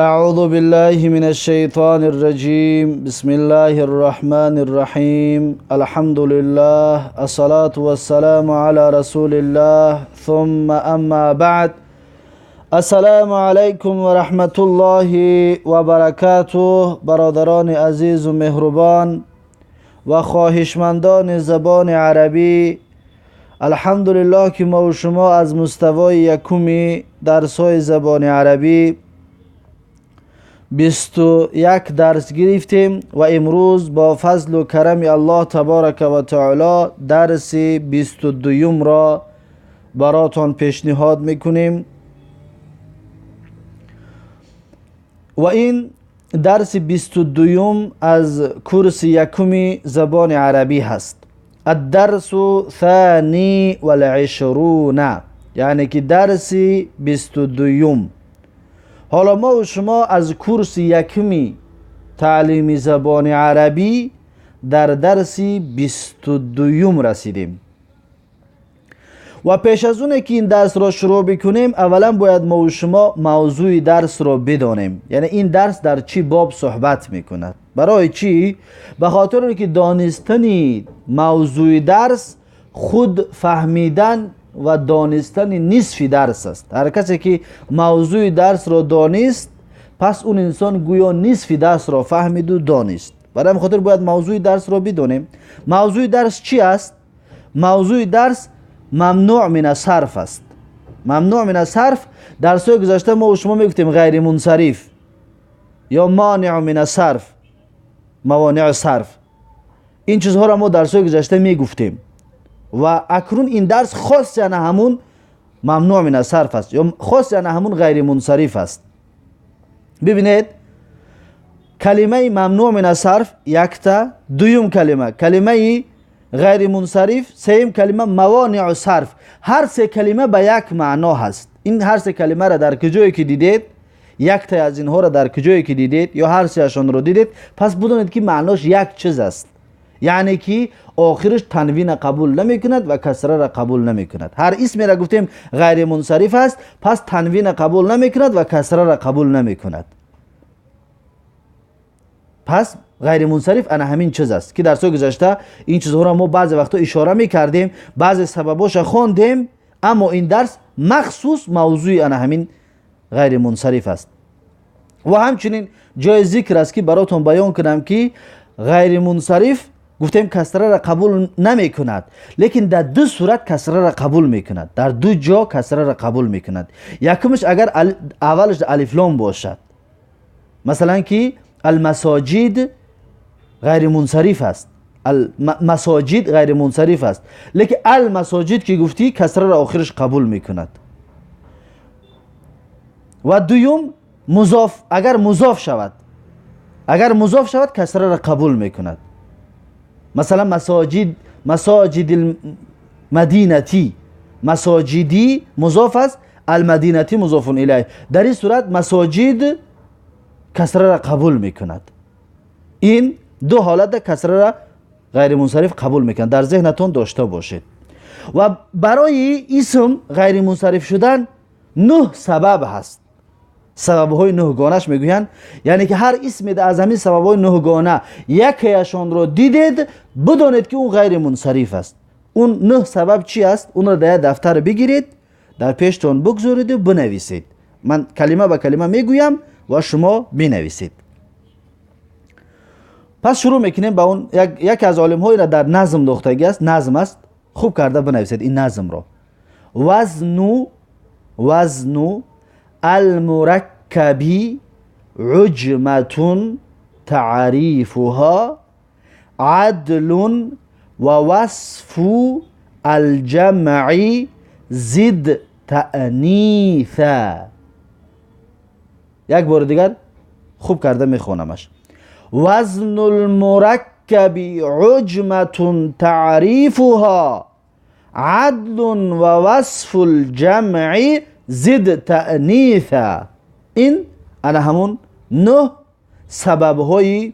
أعوذ بالله من الشيطان الرجيم. بسم الله الرحمن الرحيم. الحمد لله، الصلاة والسلام على رسول الله، ثم أما بعد. السلام علیکم و رحمت الله و برکاته. برادران عزیز و مهربان و خواهشمندان زبان عربی، الحمدلله که ما و شما از مستوای یکمی درس‌های زبان عربی 21 درس گرفتیم و امروز با فضل و کرم الله تبارک و تعالی درس 22 را براتان پیشنهاد میکنیم و این درس 22 از کورس یکمی زبان عربی هست. الدرس ثانی والعشرون، یعنی که درس 22. حالا ما و شما از کورس یکمی تعلیم زبان عربی در درس 22 رسیدیم و پیش از اونه که این درس را شروع بکنیم، اولا باید ما و شما موضوع درس را بدانیم، یعنی این درس در چی باب صحبت میکند. برای چی؟ به خاطر اینکه دانستن موضوع درس خود فهمیدن و دانستن نصف درس است. هر کسی که موضوع درس را دانست، پس اون انسان گویا نصف درس را فهمید و دانست. برای همین خاطر باید موضوع درس را بدانیم. موضوع درس چی است؟ موضوع درس ممنوع من الصرف است. ممنوع من الصرف درس های گذشته ما و شما میگفتیم غیر منصرف یا مانع من الصرف، موانع صرف، این چیزها را ما درس های گذشته میگفتیم و اکنون این درس خاص یعنی همون ممنوع من الصرف است یا خاص یعنی همون غیر منصرف است. ببینید کلمه ممنوع من الصرف یکتا، دویم کلمه کلمه غیر منصرف، سیم کلمه موانع صرف. هر سه کلمه به یک معنا هست. این هر سه کلمه را در کجایی که دیدید، یک تا از اینها را در کجایی که دیدید یا هر سه اشان را دیدید، پس بدونید که معناش یک چیز است، یعنی که آخرش تنوین قبول نمی کند و کسره را قبول نمی کند. هر اسمی را گفتیم غیر منصرف است، پس تنوین قبول نمی کند و کسره را قبول نمی کند. پس غیر منصرف انا همین چیز است که در سال گذشته این چیزها را ما بعضی وقتا اشاره می کردیم، بعضی سبباش خواندیم، اما این درس مخصوص موضوع انا همین غیر منصرف است. و همچنین جای ذکر است که براتون بیان کنم که غیر منصرف گفتیم کسره را قبول نمی کند، لیکن در دو صورت کسره را قبول می کند، در دو جا کسره را قبول می کند. یکمش اگر اولش الف لام باشد، مثلا که المساجد غیر منصرف است، المساجد غیر منصرف است، لیکن المساجد که گفتی کسره را آخرش قبول می کند. و دوم مضاف، اگر مضاف شود، اگر مضاف شود کسره را قبول می کند. مثلا مساجد، مساجد المدینتی، مساجدی مضاف است، المدینتی مضاف الیه، در این صورت مساجد کسره را قبول میکند. این دو حالت کسره را غیر منصرف قبول میکند، در ذهنتون داشته باشید. و برای اسم غیر منصرف شدن 9 سبب هست. سبب های نهگانش میگویند، یعنی که هر اسم از همین سبب های نهگانه یکیشان را دیدید، بدانید که اون غیر منصرف است. اون 9 سبب چی است؟ اون را در دفتر بگیرید، در پیشتون بگذارید و بنویسید. من کلمه به کلمه میگویم و شما بنویسید. پس شروع میکنیم با اون یکی از عالم های را در نظم دوختگی است، نظم است، خوب کرده بنویسید این نظم را. وزن المرکب عجمة تعریفها عدل و وصف الجمع زد تأنیثا. یک بار دیگر خوب کرده میخوانمش. وزن المرکب عجمة تعریفها عدل و وصف الجمع زد تأنیثا. این انا همون 9 سبب های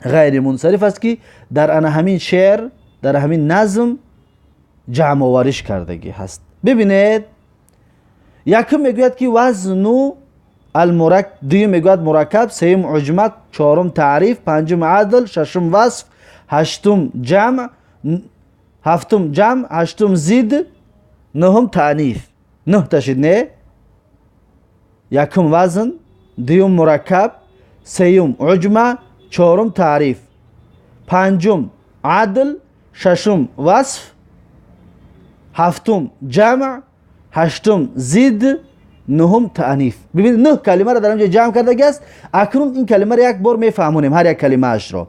غیر منصرف است که در انا همین شعر، در همین نظم جمع آوریش کردگی هست. ببینید یکم میگوید که وزن Дуюм мегӯяд мураккаб, сеюм уҷма, чорум таъриф, панҷум адл, шашум васф, ҳаштум ҷамъ, ҳафтум ҷамъ, ҳаштум зид, нуҳум таъниф. Нӯҳ та шид, не? Якум вазн, дуюм мураккаб, сеюм уҷма, чорум таъриф, панҷум адл, шашум васф, ҳафтум ҷамъ, ҳаштум зид, нуҳум таъниф. Бибинед, нӯҳ калимаро дар инҷо ҷамъ кардагӣ аст. Акнун ин калимаро як бор мефаҳмонем, ҳар як калимаашро.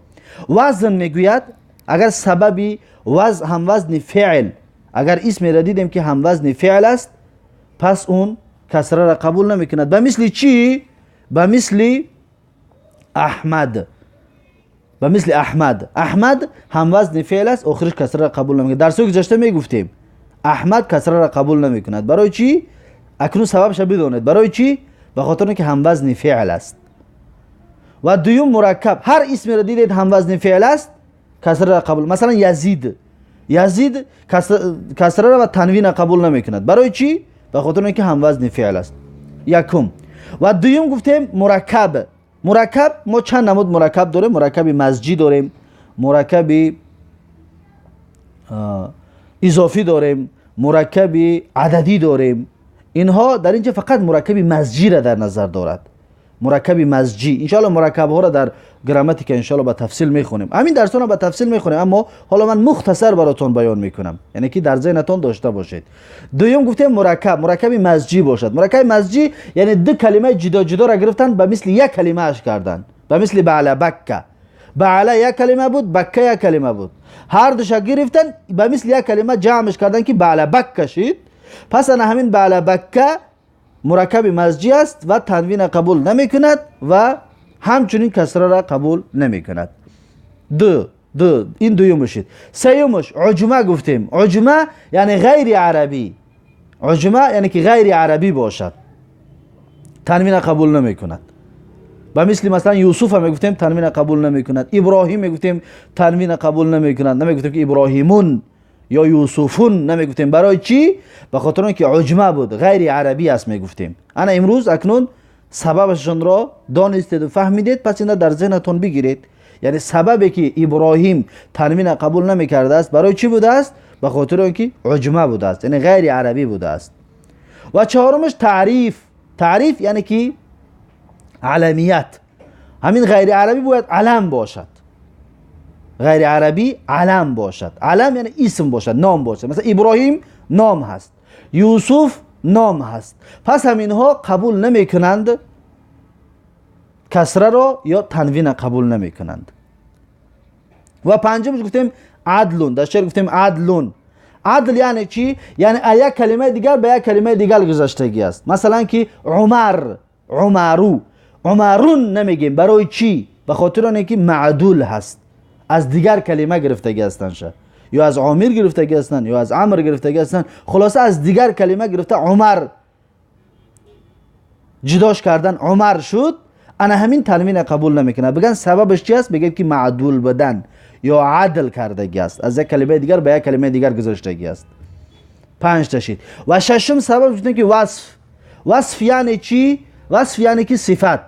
Вазн мегӯяд, агар сабаби ҳамвазни феъл, агар исмеро дидем, ки ҳамвазни феъл аст, пас он касраро қабул намекунад. Ба мисли чӣ? Ба мисли Аҳмад. Ба мисли Аҳмад. Аҳмад ҳамвазни феъл аст, охириш касраро қабул намекунад. Дарсҳои гузашта мегуфтем, Аҳмад касраро қабул намекунад. Барои чӣ? Акнун сабабша бидонед. Барои чӣ? Ба хотир он ки ҳамвазни феъл аст. Ва дуюм мураккаб. Ҳар исмеро дидед, ҳамвазни феъл аст, касраро қабул. Масалан, Язид. Язид касраро ва танвина қабул намекунад. Барои чӣ? Ба хотир он ки ҳамвазни феъл аст. Якум. Ва дуюм гуфтем мураккаб. Мураккаб, мо чанд намуд мураккаб дорем? Мураккаби мазҷӣ дорем, мураккаби изофӣ дорем, мураккаби ададӣ дорем. Инҳо дар инҷо фақат мураккаби мазҷиро дар назар дорад. Мураккаби мазҷӣ. Иншоалло мураккабҳоро дар грамматика иншоалло ба тафсил мехонем. Ҳамин дарсонро ба тафсил мехонем, аммо ҳоло ман мухтасар баротон баён мекунам, яъне ки дар зеҳнатон дошта бошед. Дуюм гуфтем мураккаб, мураккаби мазҷӣ бошад. Мураккаби мазҷӣ яъне ду калимаи ҷудо ҷудоро гирифтан, ба мисли як калимааш кардан. Ба мисли баъла бакка. Баъла як калима буд, бакка як калима буд. Ҳар душа гирифтан, ба мисли як калима ҷамъш кардан, ки баъла бакка шид. Пас ана ҳамин баъла бакка мураккаби мазҷӣ аст ва танвина қабул намекунад ва ҳамчунин касраро қабул намекунад. Ду ин дуюмаш шид. Сеюмаш уҷма гуфтем. Уҷма яъне ғайри арабӣ. Уҷма яъне ки ғайри арабӣ бошад, танвина қабул намекунад. Ба мисли масалан Юсуфа мегуфтем, танвина қабул намекунад. Иброҳим мегуфтем, танвина қабул намекунад. Намегуфтем, ки Иброҳимун ё Юсуфун намегуфтем. Барои чӣ? Ба хотир он ки уҷма буд, ғайри арабӣ аст мегуфтем. Ана имрӯз акнун сабабашонро донистеду фаҳмидед, пас ина дар зеҳнатон бигиред. Яъне сабабе ки Иброҳим танвина қабул намекардааст, барои чӣ будааст? Ба хотири он ки уҷма будааст, яъне ғайри арабӣ будааст. Ва чаҳорумаш таъриф. Таъриф яъне ки аламият. Ҳамин ғайри арабӣ бояд алам бошад. Ғайри арабӣ алам бошад. Алам яъне исм бошад, ном бошад. Масалан, Иброҳим ном ҳаст, Юсуф ном ҳаст. Пас ҳаминҳо қабул намекунанд касраро ё танвина қабул намекунанд. Ва панҷумш гуфтем адлун. Дар шеър гуфтем адлун. Адл яъне чӣ? Яъне аз як калимаи дигар ба як калимаи дигар гузаштагӣ аст. Масалан, ки Умар, Умару, Умарун намегем. Барои чӣ? Ба хотири оне ки маъдул ҳаст, аз дигар калима гирифтагӣ ҳастанд ша, ё аз Омир гирифтагӣ ҳастанд, ё аз Амр гирифтагӣ ҳастанд. Хулоса, аз дигар калима гирифта Умар ҷудош кардан, Умар шуд. Ана ҳамин танвина қабул намекунад. Биган, сабабаш чи аст? Мегӯяд, ки маъдул будан ё адл кардагӣ аст, аз як калимаи дигар ба як калимаи дигар гузаштагӣ аст. Панҷта шид. Ва шашум сабаб гуфтем, ки васф. Васф яъне чӣ? Васф яъне ки сифат.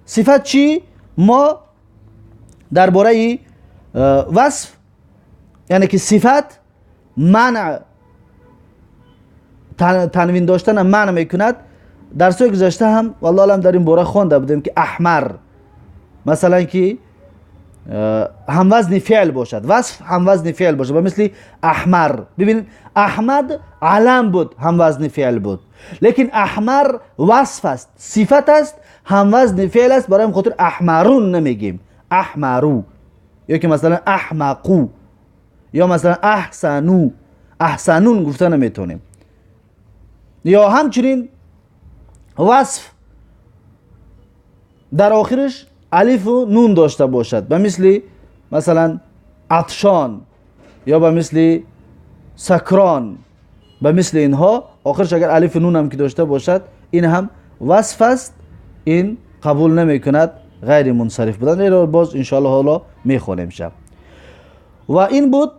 Сифат чӣ? Мо дар бораи васф, яъне ки сифат, манъ, танвин доштана манъ мекунад. Дарсҳои гузашта ҳам, валлоҳу алам, дар ин бора хонда будем, ки аҳмар масалан, ки ҳамвазни феъл бошад, васф ҳамвазни феъл бошад, ба мисли аҳмар. Бибинед, Аҳмад алам буд, ҳамвазни феъл буд, лекин аҳмар васф аст, сифат аст, ҳамвазни феъл аст. Барои ҳамин хотир аҳмарун намегем, аҳмару, ё ки масалан аҳмақу, ё масалан аҳсану, аҳсанун гуфта наметавонем. Ё ҳамчунин васф дар охираш алифу нун дошта бошад, ба мисли масалан атшон ё ба мисли сакрон, ба мисли инҳо охираш агар алифу нун ҳам ки дошта бошад, ин ҳам васф аст, ин қабул намекунад ғайри мунсариф будан. Инро боз иншоалло ҳоло мехонем шаб. Ва ин буд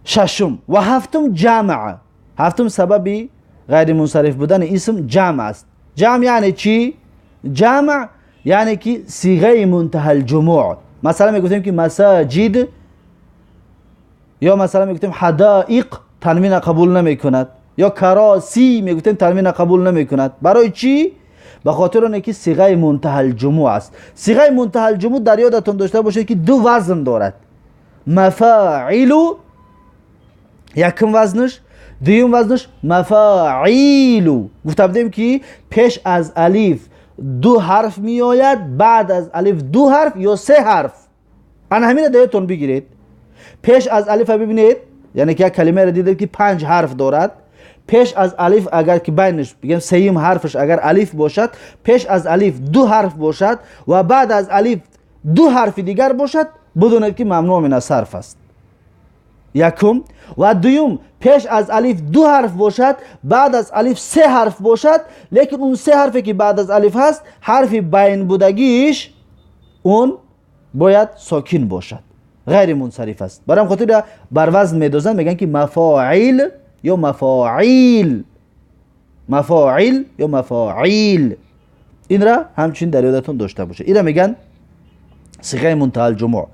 шашум. Ва ҳафтум ҷамъ. Ҳафтум сабаби ғайри мунсариф будани исм ҷамъ аст. Ҷамъ яъне чӣ? ҷамъ яъне ки сиғаи мунтаҳалҷумӯъ. Масалан мегуфтем ки масаҷид ё масалан мегуфтем ҳадоиқ танвина қабул намекунад, ё кароси мегуфтем танвина қабул намекунад. Барои чӣ? Ба хотир оне ки сиғаи мунтаҳалҷумӯъ аст. Сиғаи мунтаҳалҷумӯъ дар ёдатон дошта бошед, ки ду вазн дорад. Мафаилу якум вазнаш, дуюм вазнаш мафаилу. Гуфта будем, ки пеш аз алиф ду ҳарф меояд, баъд аз алиф ду ҳарф ё се ҳарф. Ана ҳамина дар ёдтон бигиред. Пеш аз алифа бибинед, яъне ки як калимаро дидед, ки панҷ ҳарф дорад. Пеш аз алиф агар ки байнаш бигем сеюм ҳарфаш агар алиф бошад, пеш аз алиф ду ҳарф бошад ва баъд аз алиф ду ҳарфи дигар бошад, бидонед, ки мамнӯъ мин сарф аст. Якум. Ва дуюм, пеш аз алиф ду ҳарф бошад, баъд аз алиф се ҳарф бошад, лекин он се ҳарфе ки баъд аз алиф ҳаст, ҳарфи байнбудагиш он бояд сокин бошад, ғайри мунсариф аст. Барои ҳам хотир бар вазн медозанд, мегӯянд, ки мафоил ё мафоил, мафоил ё мафоил. Инра ҳамчунин дар ёдатон дошта бошед. Инра мегӯянд сиғаи мунтаҳалҷумӯъ.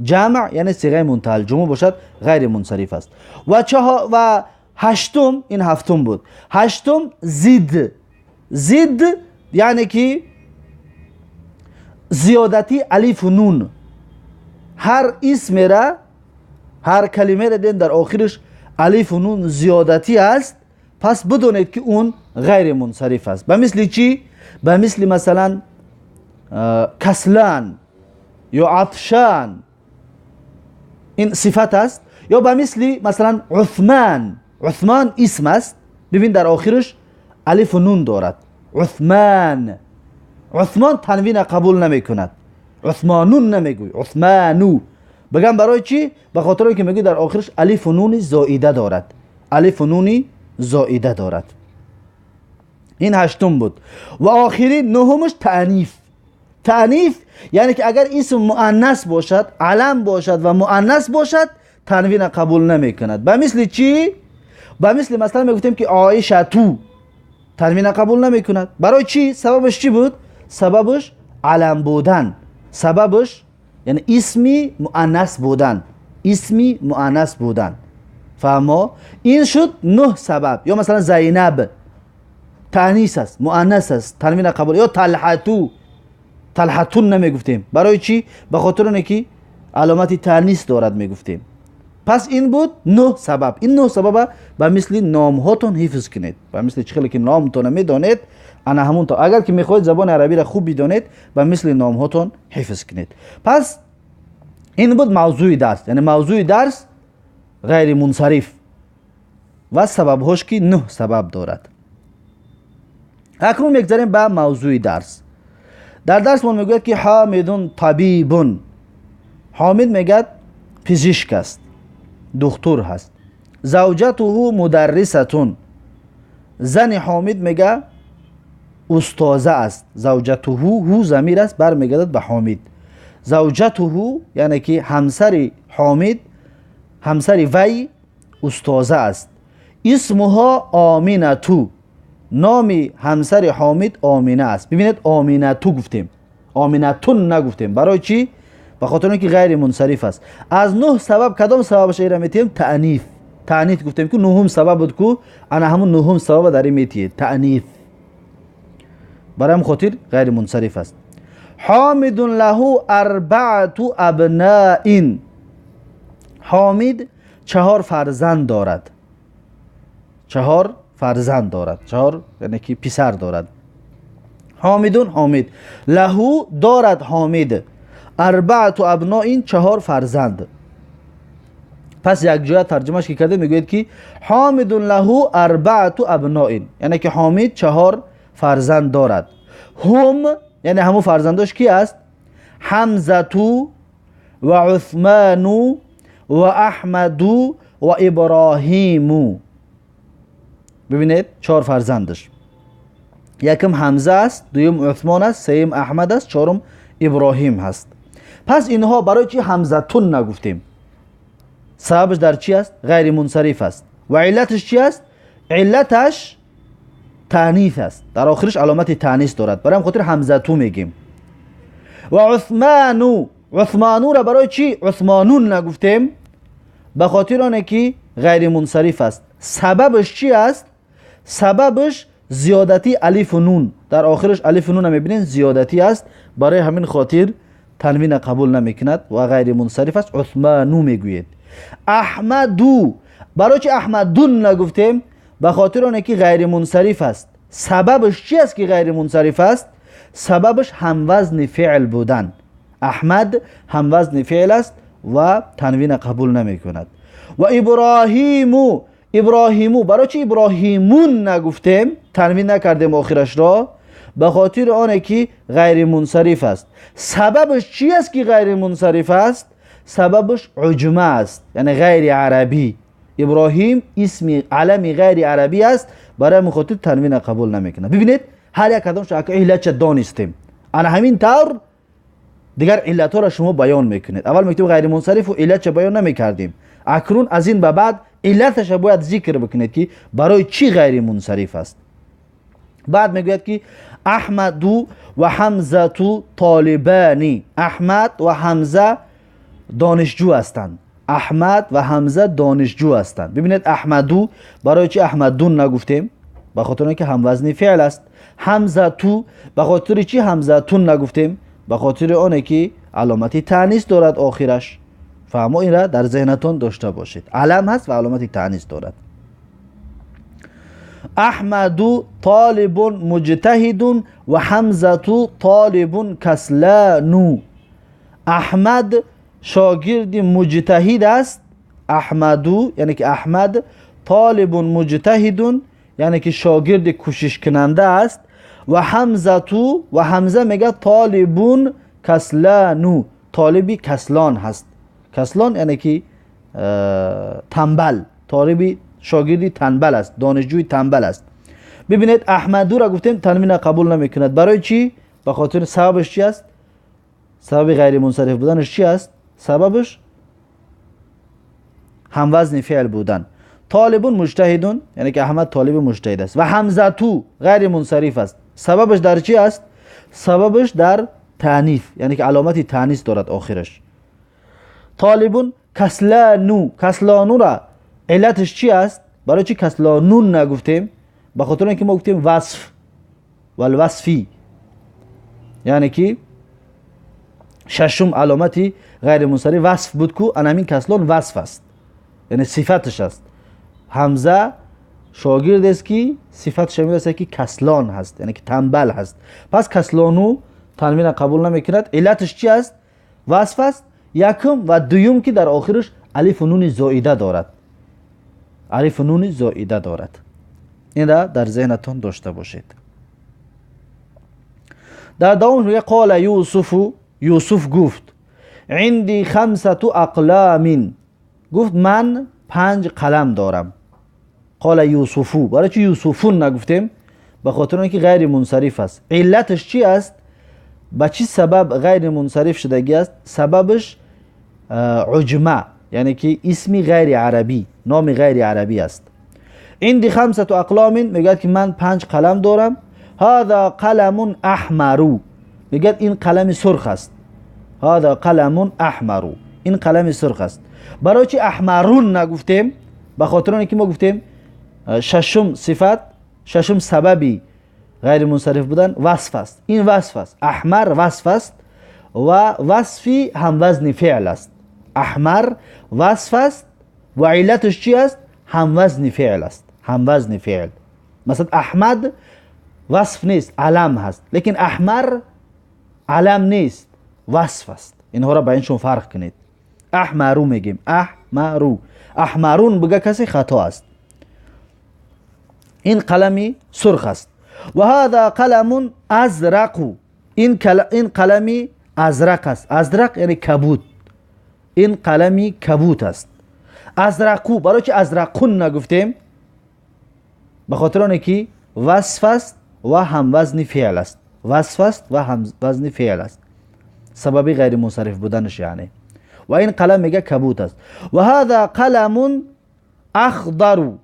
Ҷамъ яъне сиғаи мунтаҳалҷумӯъ бошад, ғайри мунсариф аст. Ва ҳаштум, ин ҳафтум буд, ҳаштум зид. Зид яъне ки зиёдати алифу нун. Ҳар исмера, ҳар калимаро дидем, дар охираш алифу нун зиёдатӣ аст, пас бидонед, ки он ғайри мунсариф аст. Ба мисли чӣ? Ба мисли масалан каслан ё атшан, ин сифат аст, ё ба мисли масалан Усман. Усман исм аст, бибин, дар охираш алифу нун дорад. Усман, Усмон танвина қабул намекунад. Усмонун намегӯй, Усману бигам. Барои чӣ? Ба хотире ки мегӯй, дар охираш алифу нуни зоида дорад, алифу нуни зоида дорад. Ин ҳаштум буд. Ва охирин, нуҳумаш, таъниф. Таъниф яъне ки агар исм муаннас бошад, алам бошад ва муаннас бошад, танвина қабул намекунад. Ба мисли чӣ? Ба мисли масалан мегуфтем, ки Оишату танвина қабул намекунад. Барои чӣ? Сабабаш чӣ буд? Сабабаш алам будан, сабабаш яъне исми муаннас будан, исми муаннас будан. Фаҳмо? Ин шуд нӯҳ сабаб. Ё масалан Зайнаб таънис аст, муаннас аст, танвина қабул. Ё Талҳату, Талҳатун намегуфтем. Барои чӣ? Ба хотир оне ки аломати таънис дорад мегуфтем. Пас ин буд нӯҳ сабаб. Ин нӯҳ сабаба ба мисли номҳотон ҳифз кунед. Ба мисли чӣ хеле ки номтона медонед, ана ҳамон то агар ки мехоҳед забони арабиро хуб бидонед, ба мисли номҳотон ҳифз кунед. Пас ин буд мавзӯи дарс, яъне мавзӯи дарс ғайри мунсариф ва сабабҳош, ки нӯҳ сабаб дорад. Акнун мегзарем ба мавзӯи дарс. Дар дарсмон мегӯяд, ки Ҳомидун табибун. Ҳомид мегӯяд, пизишк аст, духтур ҳаст. Завҷатуҳу мударрисатун. Зани Ҳомид мега устоза аст. Завҷатуҳу, ҳу замир аст, бармегардад ба Ҳомид. Завҷатуҳу яъне ки ҳамсари Ҳомид, ҳамсари вай устоза аст. Исмуҳо Оминату. Номи ҳамсари Ҳомид Омина аст. Бибинед, Оминату гуфтем, Оминатун нагуфтем. Барои чӣ? Ба хотир он ки ғайри мунсариф аст. Аз нӯҳ сабаб кадом сабабаш ира метиҳем? Таъниф. Таъниф гуфтем, ку нӯҳум сабаб буд ку, ана ҳамун нӯҳум сабаба дар ин метиҳед, таъниф. Барои ҳамин хотир ғайри мунсариф аст. Ҳомидун лаҳу арбаату абнаин. Ҳомид чаҳор фарзанд дорад, чаҳор фарзанд дорад, чаҳор яъне ки писар дорад. Ҳомидун, Ҳомид, лаҳу дорад Ҳомид, арбаату абноин, чаҳор фарзанд. Пас якҷоя тарҷумаш ки кардем, мегӯяд, ки Ҳомидун лаҳу арбаату абноин, яъне ки Ҳомид чаҳор фарзанд дорад. Ҳум, яъне ҳамун фарзандош ки аст? Ҳамзату ва Усману ва Аҳмаду ва Иброҳиму. Бибинед, чор фарзандаш: якум Ҳамза аст, дуюм Усмон аст, сеюм Аҳмад аст, чорум Иброҳим ҳаст. Пас инҳо барои чӣ Ҳамзатун нагуфтем? Сабабаш дар чӣ аст? Ғайри мунсариф аст. Ва иллаташ чӣ аст? Иллаташ таънис аст, дар охираш аломати таънис дорад, барои хотир ҳамзату мегем. Ва Усману, Усмануро барои чӣ Усмонун нагуфтем? Ба хотир оне ки ғайри мунсариф аст. Сабабаш чӣ аст? Сабабаш зиёдати алифу нун. Дар охираш алифу нунро мебинем, зиёдатӣ аст, барои ҳамин хотир танвина қабул намекунад ва ғайри мунсариф аст. Усману мегӯед. Аҳмаду, барои чӣ Аҳмадун нагуфтем? Ба хотир оне ки ғайри мунсариф аст. Сабабаш чӣ аст ки ғайри мунсариф аст? Сабабаш ҳамвазни феъл будан. Аҳмад ҳамвазни феъл аст ва танвина қабул намекунад. Ва Иброҳиму, Иброҳиму барои чӣ Иброҳимун нагуфтем, танвин накардем охирашро? Ба хотири оне ки ғайри мунсариф аст. Сабабаш чӣ аст ки ғайри мунсариф аст? Сабабаш уҷма аст, яъне ғайри арабӣ. Иброҳим исми алами ғайри арабӣ аст, барои ҳамин хотир танвина қабул намекунад. Бибинед, ҳар як кадомшо ака иллатша донистем. Ана ҳамин тавр дигар иллатҳоро шумо баён мекунед. Аввал мегуфтем ғайри мунсарифу иллатша баён намекардем. Акнун аз ин ба баъд иллаташа бояд зикр бикунед ки барои чӣ ғайри мунсариф аст. Баъд мегӯяд ки Аҳмаду ва Ҳамзату толибани. Аҳмад ва Ҳамза донишҷӯ ҳастанд. Аҳмад ва Ҳамза донишҷӯ ҳастанд. Бибинед, Аҳмаду барои чӣ Аҳмадун нагуфтем? Ба хотири он ки ҳамвазни феъл аст. Ҳамзату ба хотири чӣ Ҳамзатун нагуфтем? Ба хотири оне ки аломати таънис дорад охираш. Фаҳмо, инра дар зеҳнатон дошта бошед. Алам ҳаст ва аломати таънис дорад. Аҳмаду толибун муҷтаҳидун ва Ҳамзату толибун каслану. Аҳмад шогирди муҷтаҳид аст. Аҳмаду яъне ки Аҳмад толибун муҷтаҳидун яъне ки шогирди кӯшишкунанда аст. Ва Ҳамзату, ва Ҳамза мегӯяд толибун каслану, толиби каслон ҳаст. Каслон яъне ки танбал, толиби шогирди танбал аст, донишҷӯи танбал аст. Бибинед, Аҳмадуро гуфтем танвина қабул намекунад. Барои чӣ? Ба хотири сабабаш чӣ аст? Сабаби ғайри мунсариф буданаш чӣ аст? Сабабаш ҳамвазни феъл будан. Толибун муҷтаҳидун яъне ки Аҳмад толиби муҷтаҳид аст. Ва Ҳамзату ғайри мунсариф аст. Сабабаш дар чӣ аст? Сабабаш дар таънис, яъне ки аломати таънис дорад охираш. Толибун каслану, касланура иллаташ чӣ аст? Барои чӣ касланун нагуфтем? Ба хотири он ки мо гуфтем васф валвасфи, яъне ки шашум аломати ғайри мунсариф васф буд ку, ана ҳамин каслон васф аст, яъне сифаташ аст. Ҳамза шогирдест ки сифаташ ҳамин аст ки каслон ҳаст, яъне ки танбал ҳаст. Пас каслону танвина қабул намекунад. Иллаташ чӣ аст? Васф аст. Якум ва дуюм ки дар охираш алифу нуни зоида дорад. Алифу нуни зоида дорад. Инра дар зеҳнатон дошта бошед. Дар давом мегӯяд қола Юсуфу, Юсуф гуфт инди хамсату ақламин, гуфт ман 5 қалам дорам. Қола Юсуфу, барои чӣ Юсуфун нагуфтем? Ба хотири он ки ғайри мунсариф аст. Иллаташ чӣ аст? Ба чӣ сабаб ғайри мунсариф шудагӣ аст? Сабабаш уҷма, яъне ки исми ғайри арабӣ, номи ғайри арабӣ аст. Инди хамсату ақломин мегӯяд ки ман 5 қалам дорам. Ҳаза қаламун аҳмару, мегӯяд ин қалами сурх аст. Ҳаза қаламун аҳмару, ин қалами сурх аст. Барои чӣ аҳмарун нагуфтем? Ба хотири он ки мо гуфтем шашум сифат, шашум сабаби ғайри мунсариф будан васф аст. Ин васф аст. Аҳмар васф аст ва васфи ҳамвазни феъл аст. Аҳмар васф аст ва иллаташ чӣ аст? Ҳамвазни феъл аст. Ҳамвазни феъл. Масалан Аҳмад васф нест, алам ҳаст, лекин аҳмар алам нест, васф аст. Инҳоро ба иншон фарқ кунед. Аҳмару мегем, аҳмару. Аҳмарун бига касе хато аст. Ин қалами сурх аст. Ва ҳаза қаламун азрақу, ин қалами азрақ аст. Азрақ яъне кабуд. Ин қалами кабуд аст. Азрақу, барои чӣ азрақун нагуфтем? Ба хотири оне ки васф аст ва ҳамвазни феъл аст. Васф аст ва ҳамвазни феъл аст. Сабаби ғайри мунсариф буданаш яъне. Ва ин қалам мега кабуд аст. Ва ҳаза қаламун ахдару,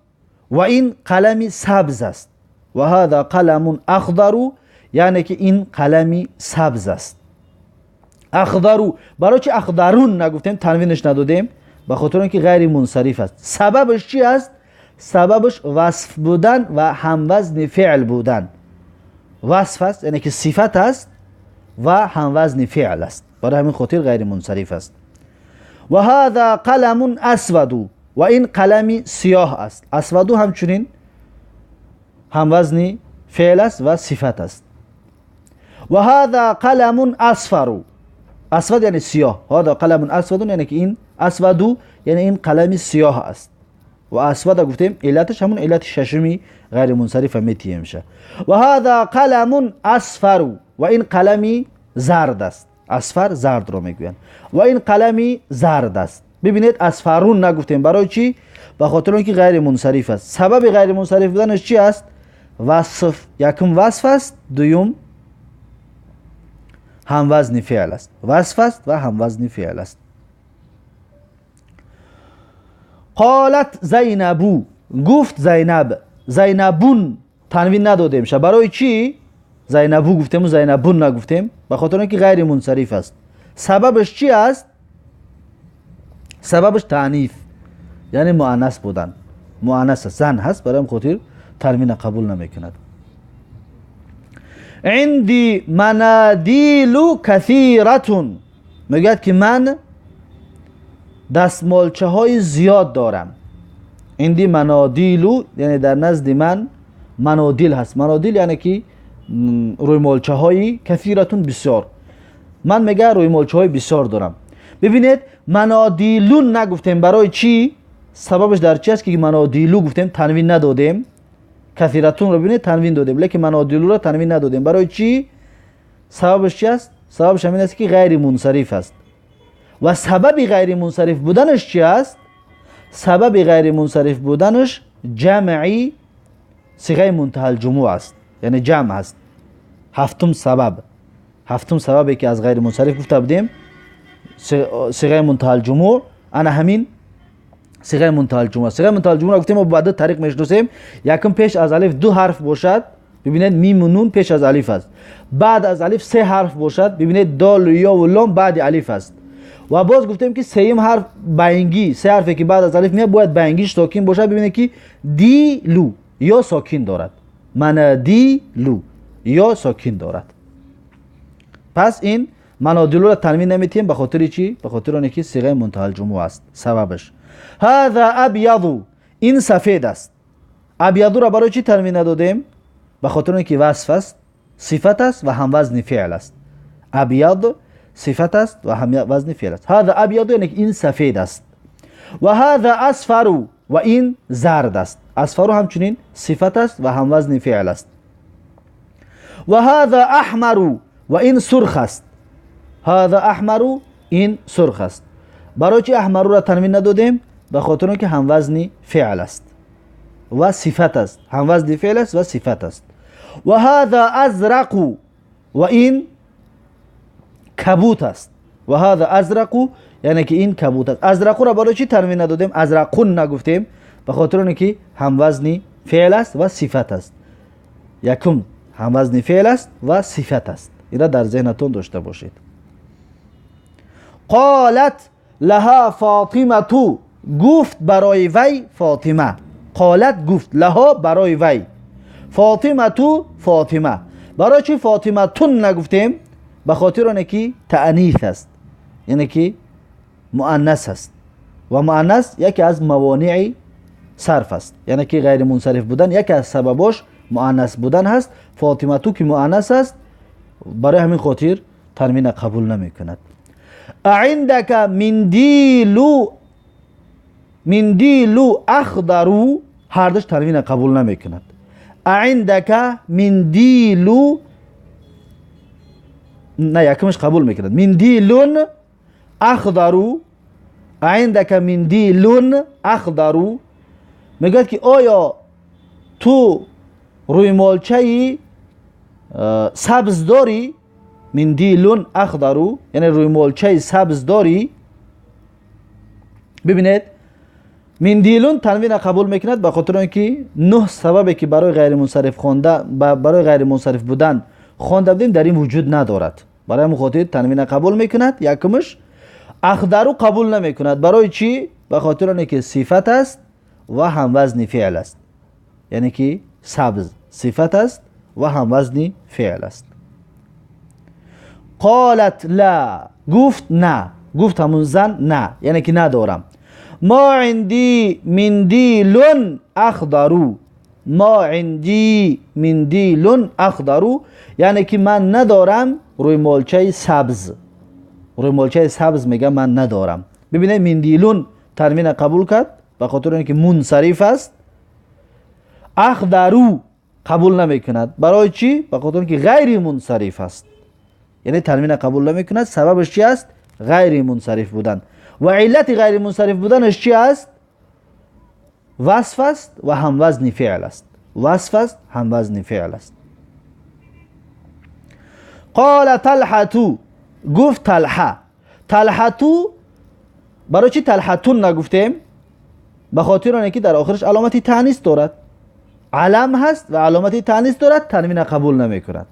ва ин қалами сабз аст. و هذا قلم اخضر، یعنی که این قلمی سبز است. اخضر برای چی اخضرون نگفتیم، تنوینش ندادیم؟ به خاطر اینکه غیر منصرف است. سببش چی است؟ سببش وصف بودن و هموزن فعل بودن. وصف است یعنی که صفت است و هموزن فعل است، برای همین خاطر غیر منصرف است. و هذا قلم اسود، و این قلمی سیاه است. اسود همچنین هموزن فعل است و صفت است. و هذا قلم اصفر، اسود یعنی سیاه، هذا قلم اسود یعنی که این اسود یعنی این قلم سیاه است. و اسود گفتیم علتش همون علت ششمی غیر منصرف میتیه میشه. و هذا قلم اصفر، و این قلمی زرد است. اصفر زرد رو میگوین. و این قلمی زرد است. ببینید اصفرون نگفتیم، برای چی؟ به خاطر اینکه غیر منصرف است. سبب غیر منصرف بودنش چی است؟ وصف. یکم وصف است، دوم هم وزن فعل است. وصف است و هم وزن فعل است. قالت زینبو، گفت زینب. زینبون تنوین ندادیم شه، برای چی؟ زینبو گفتیم و زینبون نگفتیم، به خاطر اینکه غیر منصرف است. سببش چی است؟ سببش تعنیف یعنی مؤنث بودن. مؤنث زن هست، برای خاطر تنوین قبول نمیکند. عندي منادیل کثیرة، میگوید که من دستمالچه های زیاد دارم. عندي منادیل یعنی در نزد من منادیل هست. منادیل یعنی که رویمالچه های کثیرتون بسیار. من میگه رویمالچه های بسیار دارم. ببینید منادیلون نگفتیم، برای چی؟ سببش در چی است که منادیلو گفتیم تنوین ندادیم. کثیرتون رو ببینید تنوین دادیم، لیکن منادیلو رو تنوین ندادیم. برای چی؟ سببش چی است؟ سببش همین است که غیر منصرف است. و سبب غیر منصرف بودنش چی است؟ سبب غیر منصرف بودنش جمعی صیغه منتهی الجموع است، یعنی جمع است. هفتم سبب، هفتم سببی که از غیر منصرف گفته بودیم صیغه منتهی الجموع، انا همین صیغه منتهی الجموع. صیغه منتهی الجموع گفتیم ما بعد طریق میشناسیم. یکم پیش از الف دو حرف باشد، ببینید میم و نون پیش از الف است. بعد از الف سه حرف باشد، ببینید دال و یا و لام بعد الف است. و باز گفتیم که سیم حرف بینگی، سه حرفی که بعد از الف میاد باید بینگیش ساکن باشد. ببینید که دی لو یا ساکن دارد، منادیلو یا ساکن دارد. پس این منادیلو را تنوین نمیتیم، به خاطر چی؟ به خاطر اینکه صیغه منتهی الجموع است سببش. هذا ابیض، این سفید است. ابیض را برای چی تنوین ندادیم؟ به خاطر اینکه وصف است، صفت است و هم وزن فعل است. ابیض صفت است و هم وزن فعل است. هذا ابیض یعنی این سفید است. و هذا اصفر، و این زرد است. اصفر همچنین صفت است و هم وزن فعل است. و هذا احمر، و این سرخ است. هذا احمر، این سرخ است. برای چی احمر را تنوین ندادیم؟ به خاطر اینکه هم وزن فعل است و صفت است. هم وزن فعل است و صفت است. و هذا ازرق، و این کبوت است. و هذا ازرق یعنی که این کبوت است. ازرق را برای چی تنوین ندادیم؟ ازرقون نگفتیم، به خاطر اینکه هم وزن فعل است و صفت است. یکم هم وزن فعل است و صفت است. این را در ذهنتون داشته باشید. قالت لها فاطمه، گفت برای وی فاطمه. قالت گفت، لها برای وی، فاطمه فاطمه. برای چی فاطمه تون نگفتیم؟ به خاطر اینکه تأنیث است، یعنی که مؤنث است و مؤنث یکی از موانع صرف است، یعنی که غیر منصرف بودن یکی از سبباش مؤنث بودن هست. فاطمه تو که مؤنث است، برای همین خاطر تنوین قبول نمی کند. اعندک مندیل، مندیل اخضر، هر دوش تنوین قبول نمی کند. اعندک مندیل، نه یکمش قبول میکند. مندیلون اخضر، عندك مندیلون اخضر، میگوید که آیا تو رویمالچه سبز داری؟ مندیلون اخضر یعنی رویمالچه سبز داری. ببینید مندیلون تنوین قبول میکند به خاطر اینکه نه سببی که برای غیر منصرف خوانده برای غیر منصرف بودن خوانده بودیم در این وجود ندارد. برای همین خاطر تنوین قبول میکند. یکمش اخضر قبول نمیکند. برای چی؟ به خاطر اینکه صفت است و هم وزن فعل است، یعنی که سبز صفت است و هم وزن فعل است. قالت لا، گفت نه، گفت همون زن نه، یعنی که ندارم. ما عندي منديل اخضر، ما عندي منديل اخضر، یعنی که من ندارم روی مالچه سبز. روی مالچه سبز میگه من ندارم. ببینید مندیلون تنوین قبول کرد به خاطر اینکه منصرف است. اخضر قبول نمیکند. برای چی؟ به خاطر اینکه غیر منصرف است، یعنی تنوین قبول نمیکند. سببش چی است؟ غیر منصرف بودن. و علت غیر منصرف بودنش چی است؟ وصف است و هم وزن فعل است. وصف است، هم وزن فعل است. قال طلحة، گفت طلحه. طلحة برای چی طلحتون نگفتیم؟ به خاطر اینکه در آخرش علامت تانیث دارد، علم هست و علامت تانیث دارد، تنوین قبول نمیکند.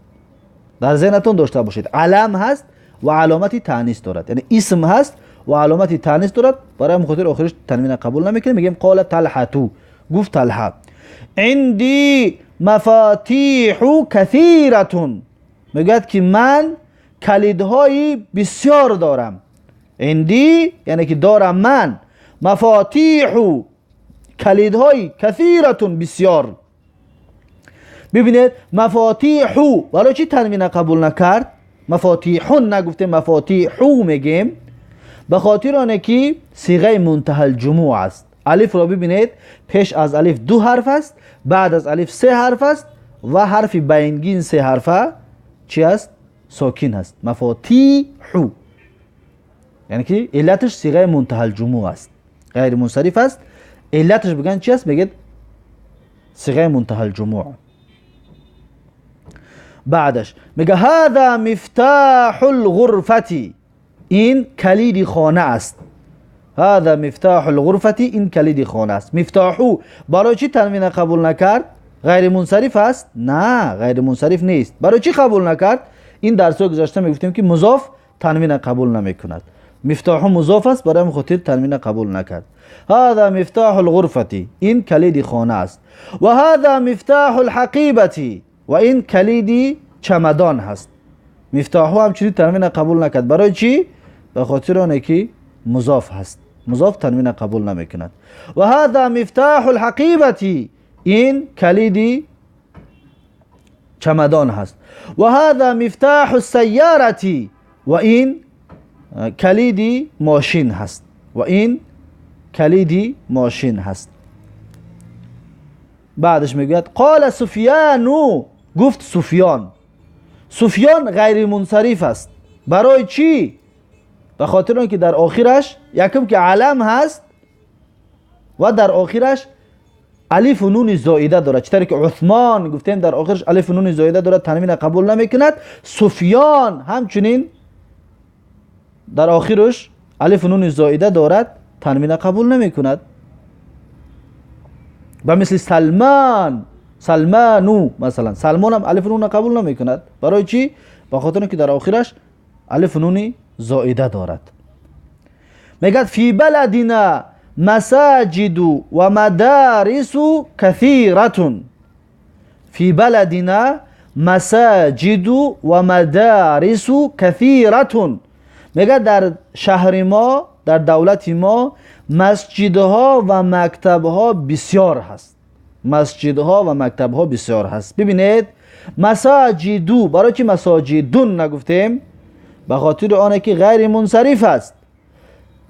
در ذهنتون داشته باشید علم هست و علامت تانیث دارد، یعنی اسم هست و علامت تانیث دارد، برای همین خاطر آخرش تنوین قبول نمیکنه. میگیم قال طلحة، گفت طلحه. عندي مفاتيح كثيرة، میگوید که من کلیدهای بسیار دارم. عندي یعنی که دارم من، مفاتیح کلیدهای، کثیرة بسیار. ببینید مفاتیح برای چی تنوین قبول نکرد؟ مفاتیحون نگفتیم، مفاتیحو میگیم به خاطر آنه که صیغه منتهی الجموع است. الف را ببینید، پیش از الف دو حرف است، بعد از الف سه حرف است و حرف بینگین سه حرفه چی است؟ ساکن است. مفاتیحو یعنی که علتش صیغه منتهی الجموع است، غیر منصرف است. علتش بگن چی است؟ بگید صیغه منتهی الجموع. بعدش میگه هذا مفتاح الغرفة، این کلید خانه است. هذا مفتاح الغرفة، این کلید خانه است. مفتاحو برای چی تنوین قبول نکرد؟ غیر منصرف است؟ نه، غیر منصرف نیست. برای چی قبول نکرد؟ این درس گذشته میگفتیم که مضاف تنوین قبول نمیکند. مفتاح مضاف است، برای خاطر تنوین قبول نکرد. هذا مفتاح الغرفة، این کلید خانه است. و هذا مفتاح الحقیبة، و این کلید چمدان هست. مفتاحو همچنین تنوین قبول نکرد. برای چی؟ به خاطر آنه که مضاف هست، مضاف تنوین قبول نمیکند. و هذا مفتاح الحقیبة، این کلید چمدان هست. و هذا مفتاح السیارة، و این کلید ماشین هست. و این کلید ماشین هست. بعدش میگوید قال سفیان، گفت سفیان. سفیان غیر منصرف است. برای چی؟ به خاطر اینکه در آخرش یکم که علم هست و در آخرش الف و نون زائده دارد. چطوری که عثمان گفتیم در آخرش الف و نون زائده دارد، تنوین قبول نمیکند. سفیان همچنین در آخرش الف و نون زائده دارد، تنوین قبول نمیکند. و مثل سلمان، سلمانو مثلا، سلمان هم الف و نون قبول نمیکند. برای چی؟ به خاطر اینکه در آخرش الف و نون زائده دارد. میگه فی بلدنا مساجد و مدارس كثيرة. فی بلدنا مساجد و مدارس كثيرة. میگه در شهر ما، در دولت ما مسجدها و مکتبها بسیار هست. مسجدها و مکتبها بسیار هست. ببینید مساجدو برای چی مساجدون نگفتیم؟ به خاطر آنه که غیر منصرف است.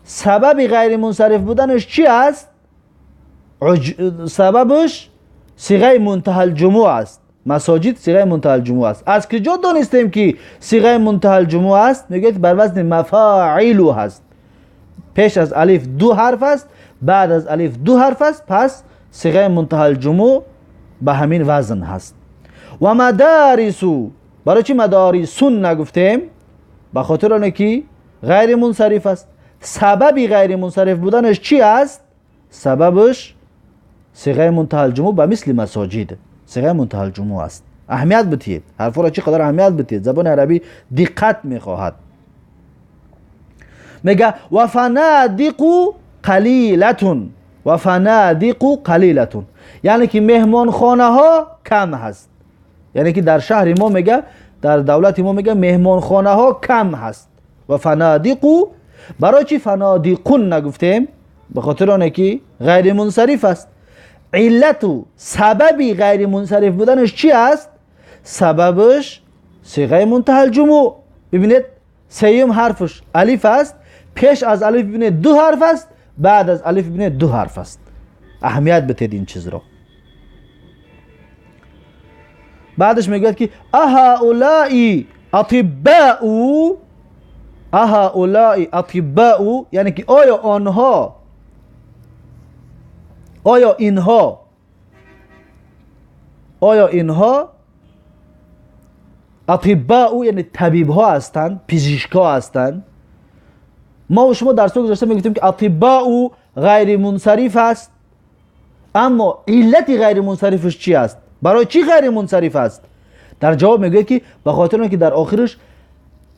سبب غیر منصرف بودنش چی است؟ سببش صیغه منتهی الجموع است. مساجد صیغه منتهی الجموع است. از کجا دانستیم که صیغه منتهی الجموع است؟ میگه بر وزن مفاعیل هست. پیش از الف دو حرف است، بعد از الف دو حرف است، پس صیغه منتهی الجموع به همین وزن هست. و مدارس، برای چی مدارسون نگفتیم؟ به خاطر آنه که غیر منصرف است. سبب غیر منصرف بودنش چی است؟ Сабабаш сиғаи мунтаҳалҷумӯъ ба мисли масоҷид сиғаи мунтаҳалҷумӯъ аст. Аҳамият битиҳед, ҳарфҳоро чӣ қадар аҳамият битиҳед, забони арабӣ диққат мехоҳад. Мега ва фанадиқу қалилатун, ва фанадиқу қалилатун, яъне ки меҳмонхонаҳо кам ҳаст. Яъне ки дар шаҳри мо мега, дар давлати мо мега меҳмонхонаҳо кам ҳаст. Ва фанадиқу, барои чӣ фанадиқун нагуфтем? Ба хотири оне ки ғайримунсариф аст. Иллату сабаби ғайримунсариф буданаш чӣ аст? Сабабаш сиғаи мунтаҳалҷумӯъ. Бибинед, сеюм ҳарфаш алиф аст, пеш аз алиф бибинед ду ҳарф аст, баъд аз алиф бибинед ду ҳарф аст. Аҳамият битед ин чизро. Баъдаш мегӯяд ки аҳаулаи атиббаъу, аҳаулаи атиббаъу, яъне ки оё онҳо, оё инҳо, оё инҳо атиббаъу яъне табибҳо ҳастанд, пизишкҳо ҳастанд. Мо шумо дарсҳо гузашта мегуфтем ки атиббаъу ғайримунсариф аст, аммо иллати ғайримунсарифаш чӣ аст? Барои чӣ ғайримунсариф аст? Дар ҷавоб мегӯяд ки ба хотири он ки дар охираш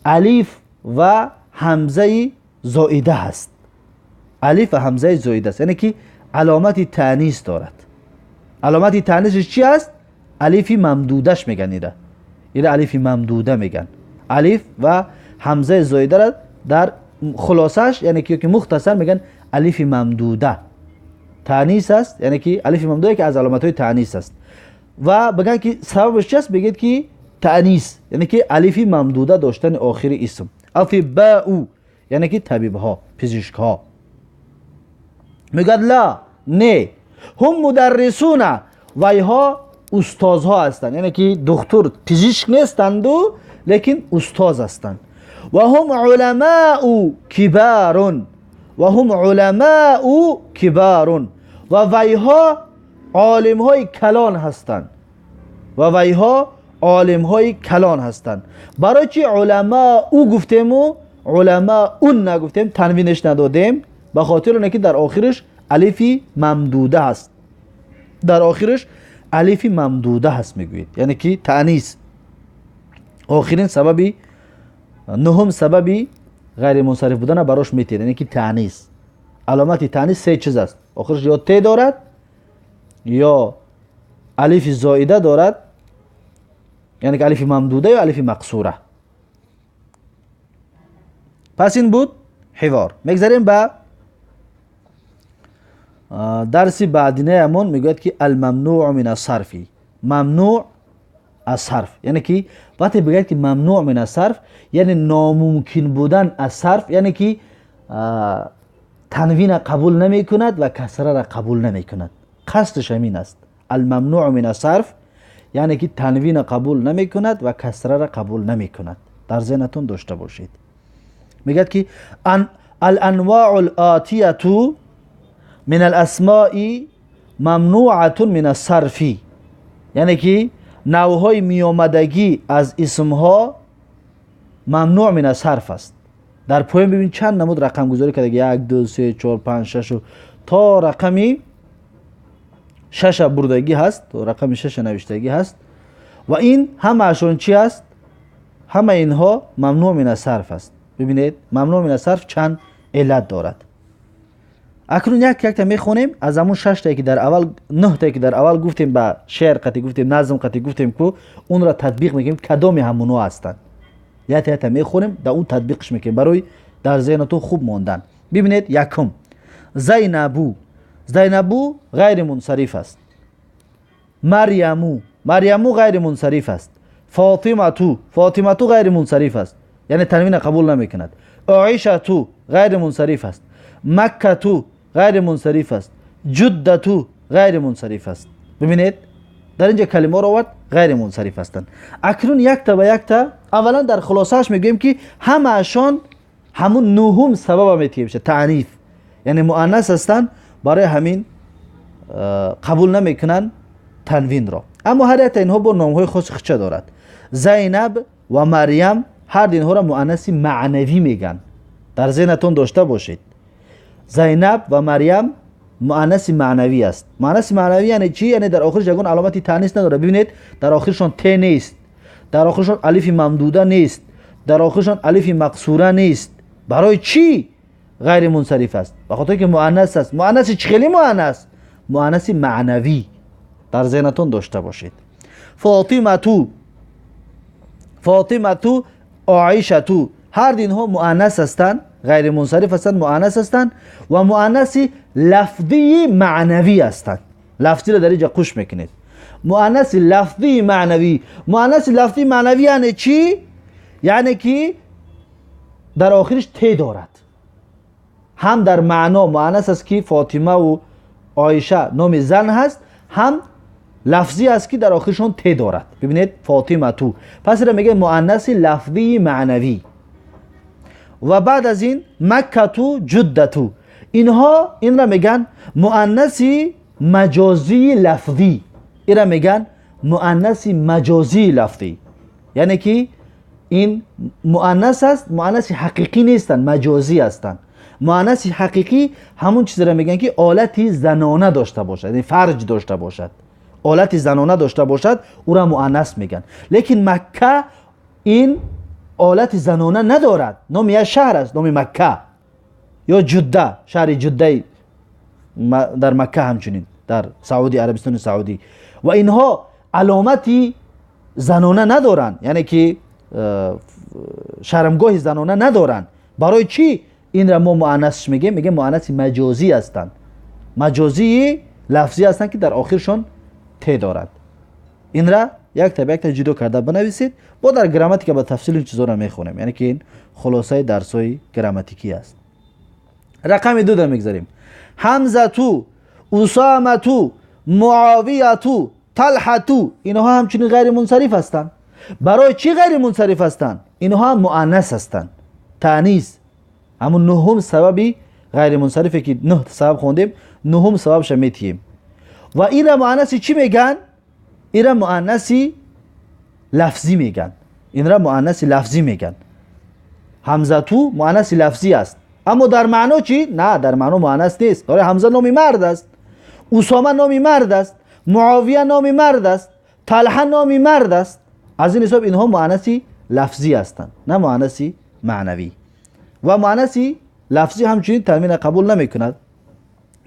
алиф ва ҳамзаи зоида ҳаст. Алиф ва ҳамзаи зоида аст, яъне ки аломати таънис дорад. Аломати таънисаш чӣ аст? Алифи мамдудаш меган, ира ира алифи мамдуда меган. Алиф ва ҳамзаи зоидаро дар хулосаш, яъне ки мухтасар меган алифи мамдуда таънис аст, яъне ки алифи мамдуда ки аз аломатҳои таънис аст. Ва биган ки сабабаш чи аст? Бигӯед ки таънис, яъне ки алифи мамдуда доштани охири исм. Атиббаъу яъне ки табибҳо, пизишкҳо. Мегӯяд ла, не, ҳум мударрисуна, вайҳо устозҳо ҳастанд, яъне ки духтур, пизишк нестанду, лекин устоз ҳастанд. Ва ҳум уламаъу кибарун, ва ҳум уламаъу кибарун, ва вайҳо олимҳои калон ҳастанд. Ва вайҳо олимҳои калон ҳастанд. Барои чӣ уламаъу гуфтему уламаун нагуфтем, танвинеш надодем? Ба хотири оне ки дар охираш алифи мамдуда ҳаст. Дар охираш алифи мамдуда ҳаст мегӯед, яъне ки таънис. Охирин сабаби, нуҳум сабаби ғайримунсариф будана барош метиҳед, яъне ки таънис. Аломати таънис се чиз аст. Охираш ё те дорад, ё алифи зоида дорад, яъне ки алифи мамдуда ё алифи мақсура. Пас ин буд ҳивор. Мегзарем ба дарси баъдинаямон. Мегӯяд ки алмамнӯъу мин ассарфи, мамнӯъ аз сарф, яъне ки вақте бигӯяд ки мамнӯъ мин ассарф, яъне номумкин будан аз сарф, яъне ки танвина қабул намекунад ва касрара қабул намекунад. Қасдаш ҳамин аст. Алмамнӯъу мин ассарф яъне ки танвина қабул намекунад ва касрара қабул намекунад. Дар зеҳнатон дошта бошед. Мегӯяд ки аланвоъу лотияту мин аласмои мамнӯъатун мин ассарфи, яъне ки навъҳои меомадагӣ аз исмҳо мамнӯъ мин ассарф аст. Дар поён бибин чанд намуд рақамгузорӣ карда: 1, 2, 3, 4, 5, 6 то рақами шаша бурдагӣ ҳаст, то рақами шаша навиштагӣ ҳаст. Ва ин ҳамаашон чӣ аст? Ҳама инҳо мамнӯъ мин ассарф аст. Бибинед, мамнӯъ мин ассарф чанд иллат дорад. Акнун як якта мехонем аз ҳамун шаштае ки дар аввал, нӯҳтае ки дар аввал гуфтем, ба шеър қати гуфтем, назм қати гуфтем, ку онро татбиқ мекунем, кадоми ҳамунҳо ҳастанд. Якта якта мехонем, дар он татбиқш мекунем барои дар зеҳнатон хуб мондан. Бибинед, якум Зайнабу, Зайнабу ғайри мунсариф аст. Марьяму, Марьяму ғайри мунсариф аст. Фотимату, Фотимату ғайри мунсариф аст, яъне танвина қабул намекунад. Оишату ғайри мунсариф аст. Маккату ғайри мунсариф аст. Ҷуддату ғайри мунсариф аст. Бибинед, дар инҷа калимаро овард, ғайри мунсариф ҳастанд. Акнун якта ба якта, аввалан дар хулосааш мегӯем ки ҳамаашон ҳамун нуҳум сабаба метиҳем, таъниф, яъне муаннас ҳастанд, барои ҳамин қабул намекунанд танвинро. Аммо ҳар якта инҳо бо номҳои хоси худша дорад. Зайнаб ва Марьям ҳар инҳоро муаннаси маънавӣ мегӯянд. Дар зеҳнатон дошта бошед. Зайнаб ва Марьям مؤنث معنوی است. مؤنث معنوی یعنی چی؟ یعنی در آخرش یگان علامت تانیث نداره. ببینید در آخرشان ت نیست، در آخرشان الف ممدوده نیست، در آخرشان الف مقصوره نیست. برای چی غیر منصرف است؟ به خاطر که مؤنث است. مؤنث چه خیلی مؤنث؟ مؤنث معنوی. در ذهنتون داشته باشید. فاطمه، فاطمه، عایشه، هر دو اینها مؤنث هستند، غیر منصرف هستند، مؤنث هستند و مؤنث لفظی معنوی هستند. لفظی را در اینجا قوش میکنید. مؤنث لفظی معنوی. مؤنث لفظی معنوی یعنی چی؟ یعنی که در آخرش ت دارد. هم در معنا مؤنث است که فاطمه و عایشه نام زن هست، هم لفظی است که در آخرشون ت دارد. ببینید فاطمه تو. پس را میگه مؤنث لفظی معنوی. و بعد از این مکه تو، جده تو، اینها این را میگن مؤنث مجازی لفظی. این را میگن مؤنث مجازی لفظی. یعنی که این مؤنث است، مؤنث حقیقی نیستند، مجازی هستند. مؤنث حقیقی همون چیزی را میگن که آلت زنانه داشته باشد، یعنی فرج داشته باشد، آلت زنانه داشته باشد، او را مؤنث میگن. لیکن مکه این آلت زنانه ندارد، نام یک شهر است، نام مکه یا جده، شهر جده در مکه، همچنین در سعودی، عربستان سعودی. و اینها علامتی زنانه ندارند، یعنی که شرمگاه زنانه ندارند. برای چی این را ما مؤنث میگیم؟ میگیم مؤنث مجازی هستند، مجازی لفظی هستند که در آخرشان ت دارند. این را یک تا یک تا جدا کرده بنویسید. با در گراماتیک با تفصیل این چیزا را میخونیم، یعنی که این خلاصه درسای گراماتیکی است. رقم 2 را میگذاریم. حمزه تو، اسامه تو، معاویه تو، طلحه تو، اینها همچنین غیر منصرف هستند. برای چی غیر منصرف هستند؟ اینها مؤنث هستند. تانیث همون نهم سببی غیر منصرفه که 9 سبب خوندیم، نهم سببش میتیم. و این را مؤنث چی میگن؟ این را مؤنث لفظی میگن. این را مؤنث لفظی میگن. حمزه تو مؤنث لفظی است، اما در معنا چی؟ نه، در معنا مؤنث نیست. داره حمزه نام مرد است، اسامه نام مرد است، معاویه نام مرد است، طلحه نام مرد است. از این حساب اینها مؤنث لفظی هستند، نه مؤنث معنوی. و مؤنث لفظی همچنین تنوین قبول نمیکند.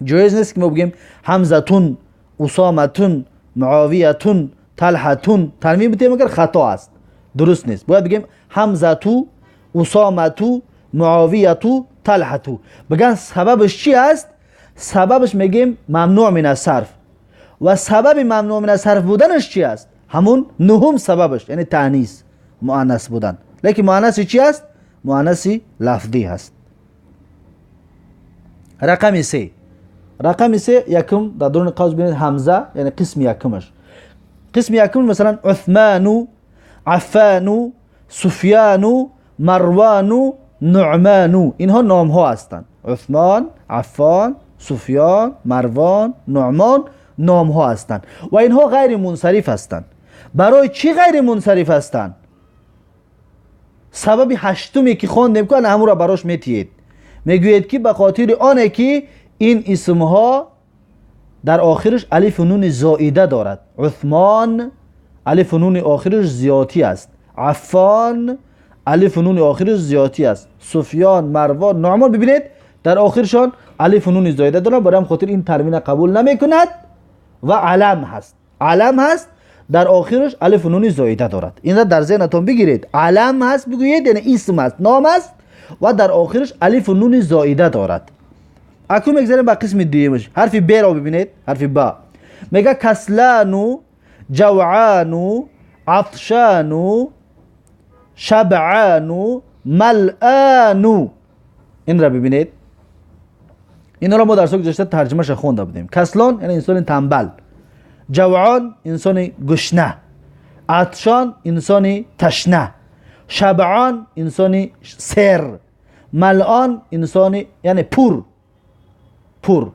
جایز نیست که ما بگیم حمزتون، اسامتون، معاویتون، طلحتون، تنوین بدیم، مگر خطا است، درست نیست. باید بگیم حمزتو، اسامتو، معاویتو، طلحتو. بگن سببش چی است؟ سببش میگیم ممنوع من الصرف. و سبب ممنوع من الصرف بودنش چی است؟ همون نهم سببش، یعنی تانیث، مؤنث بودن. لیکن مؤنث چی است؟ مؤنث لفظی هست. رقم 3. رقم 3 یکم در درون قوس ببینید حمزه، یعنی قسم یکمش. قسم یکم مثلا عثمان، عفان، سفیان، مروان، نعمان، اینها نام ها هستند. عثمان، عفان، سفیان، مروان، نعمان نام ها هستند و اینها غیر منصرف هستند. برای چی غیر منصرف هستند؟ سبب هشتمی که خواندیم که همون را براش میتید، میگوید که به خاطر آنه که این اسمها در آخرش الف و نون زائده دارد. عثمان الف و نون آخرش زیاتی است، عفان الف و نون آخرش زیاتی است، سفیان، مروان، نعمان، ببینید در آخرشان الف و نون زائده دارند. برای خاطر این تنوین قبول نمیکند و علم هست، علم هست در آخرش الف و نون زائده دارد. این را در ذهنتون بگیرید. علم هست بگویید یعنی اسم است، نام است و در آخرش الف و نون زائده دارد. اکنون میگذاریم به قسم دیمش. حرف ب را ببینید، حرف ب میگه کسلانو، جوعانو، عطشانو، شبعانو، ملآنو. این را ببینید، این را ما در سال گذشته ترجمه‌اش خونده بودیم. کسلان یعنی انسان تنبل، جوعان انسان گشنه، عطشان انسان تشنه، شبعان انسان سر، ملآن انسان یعنی پور، پور.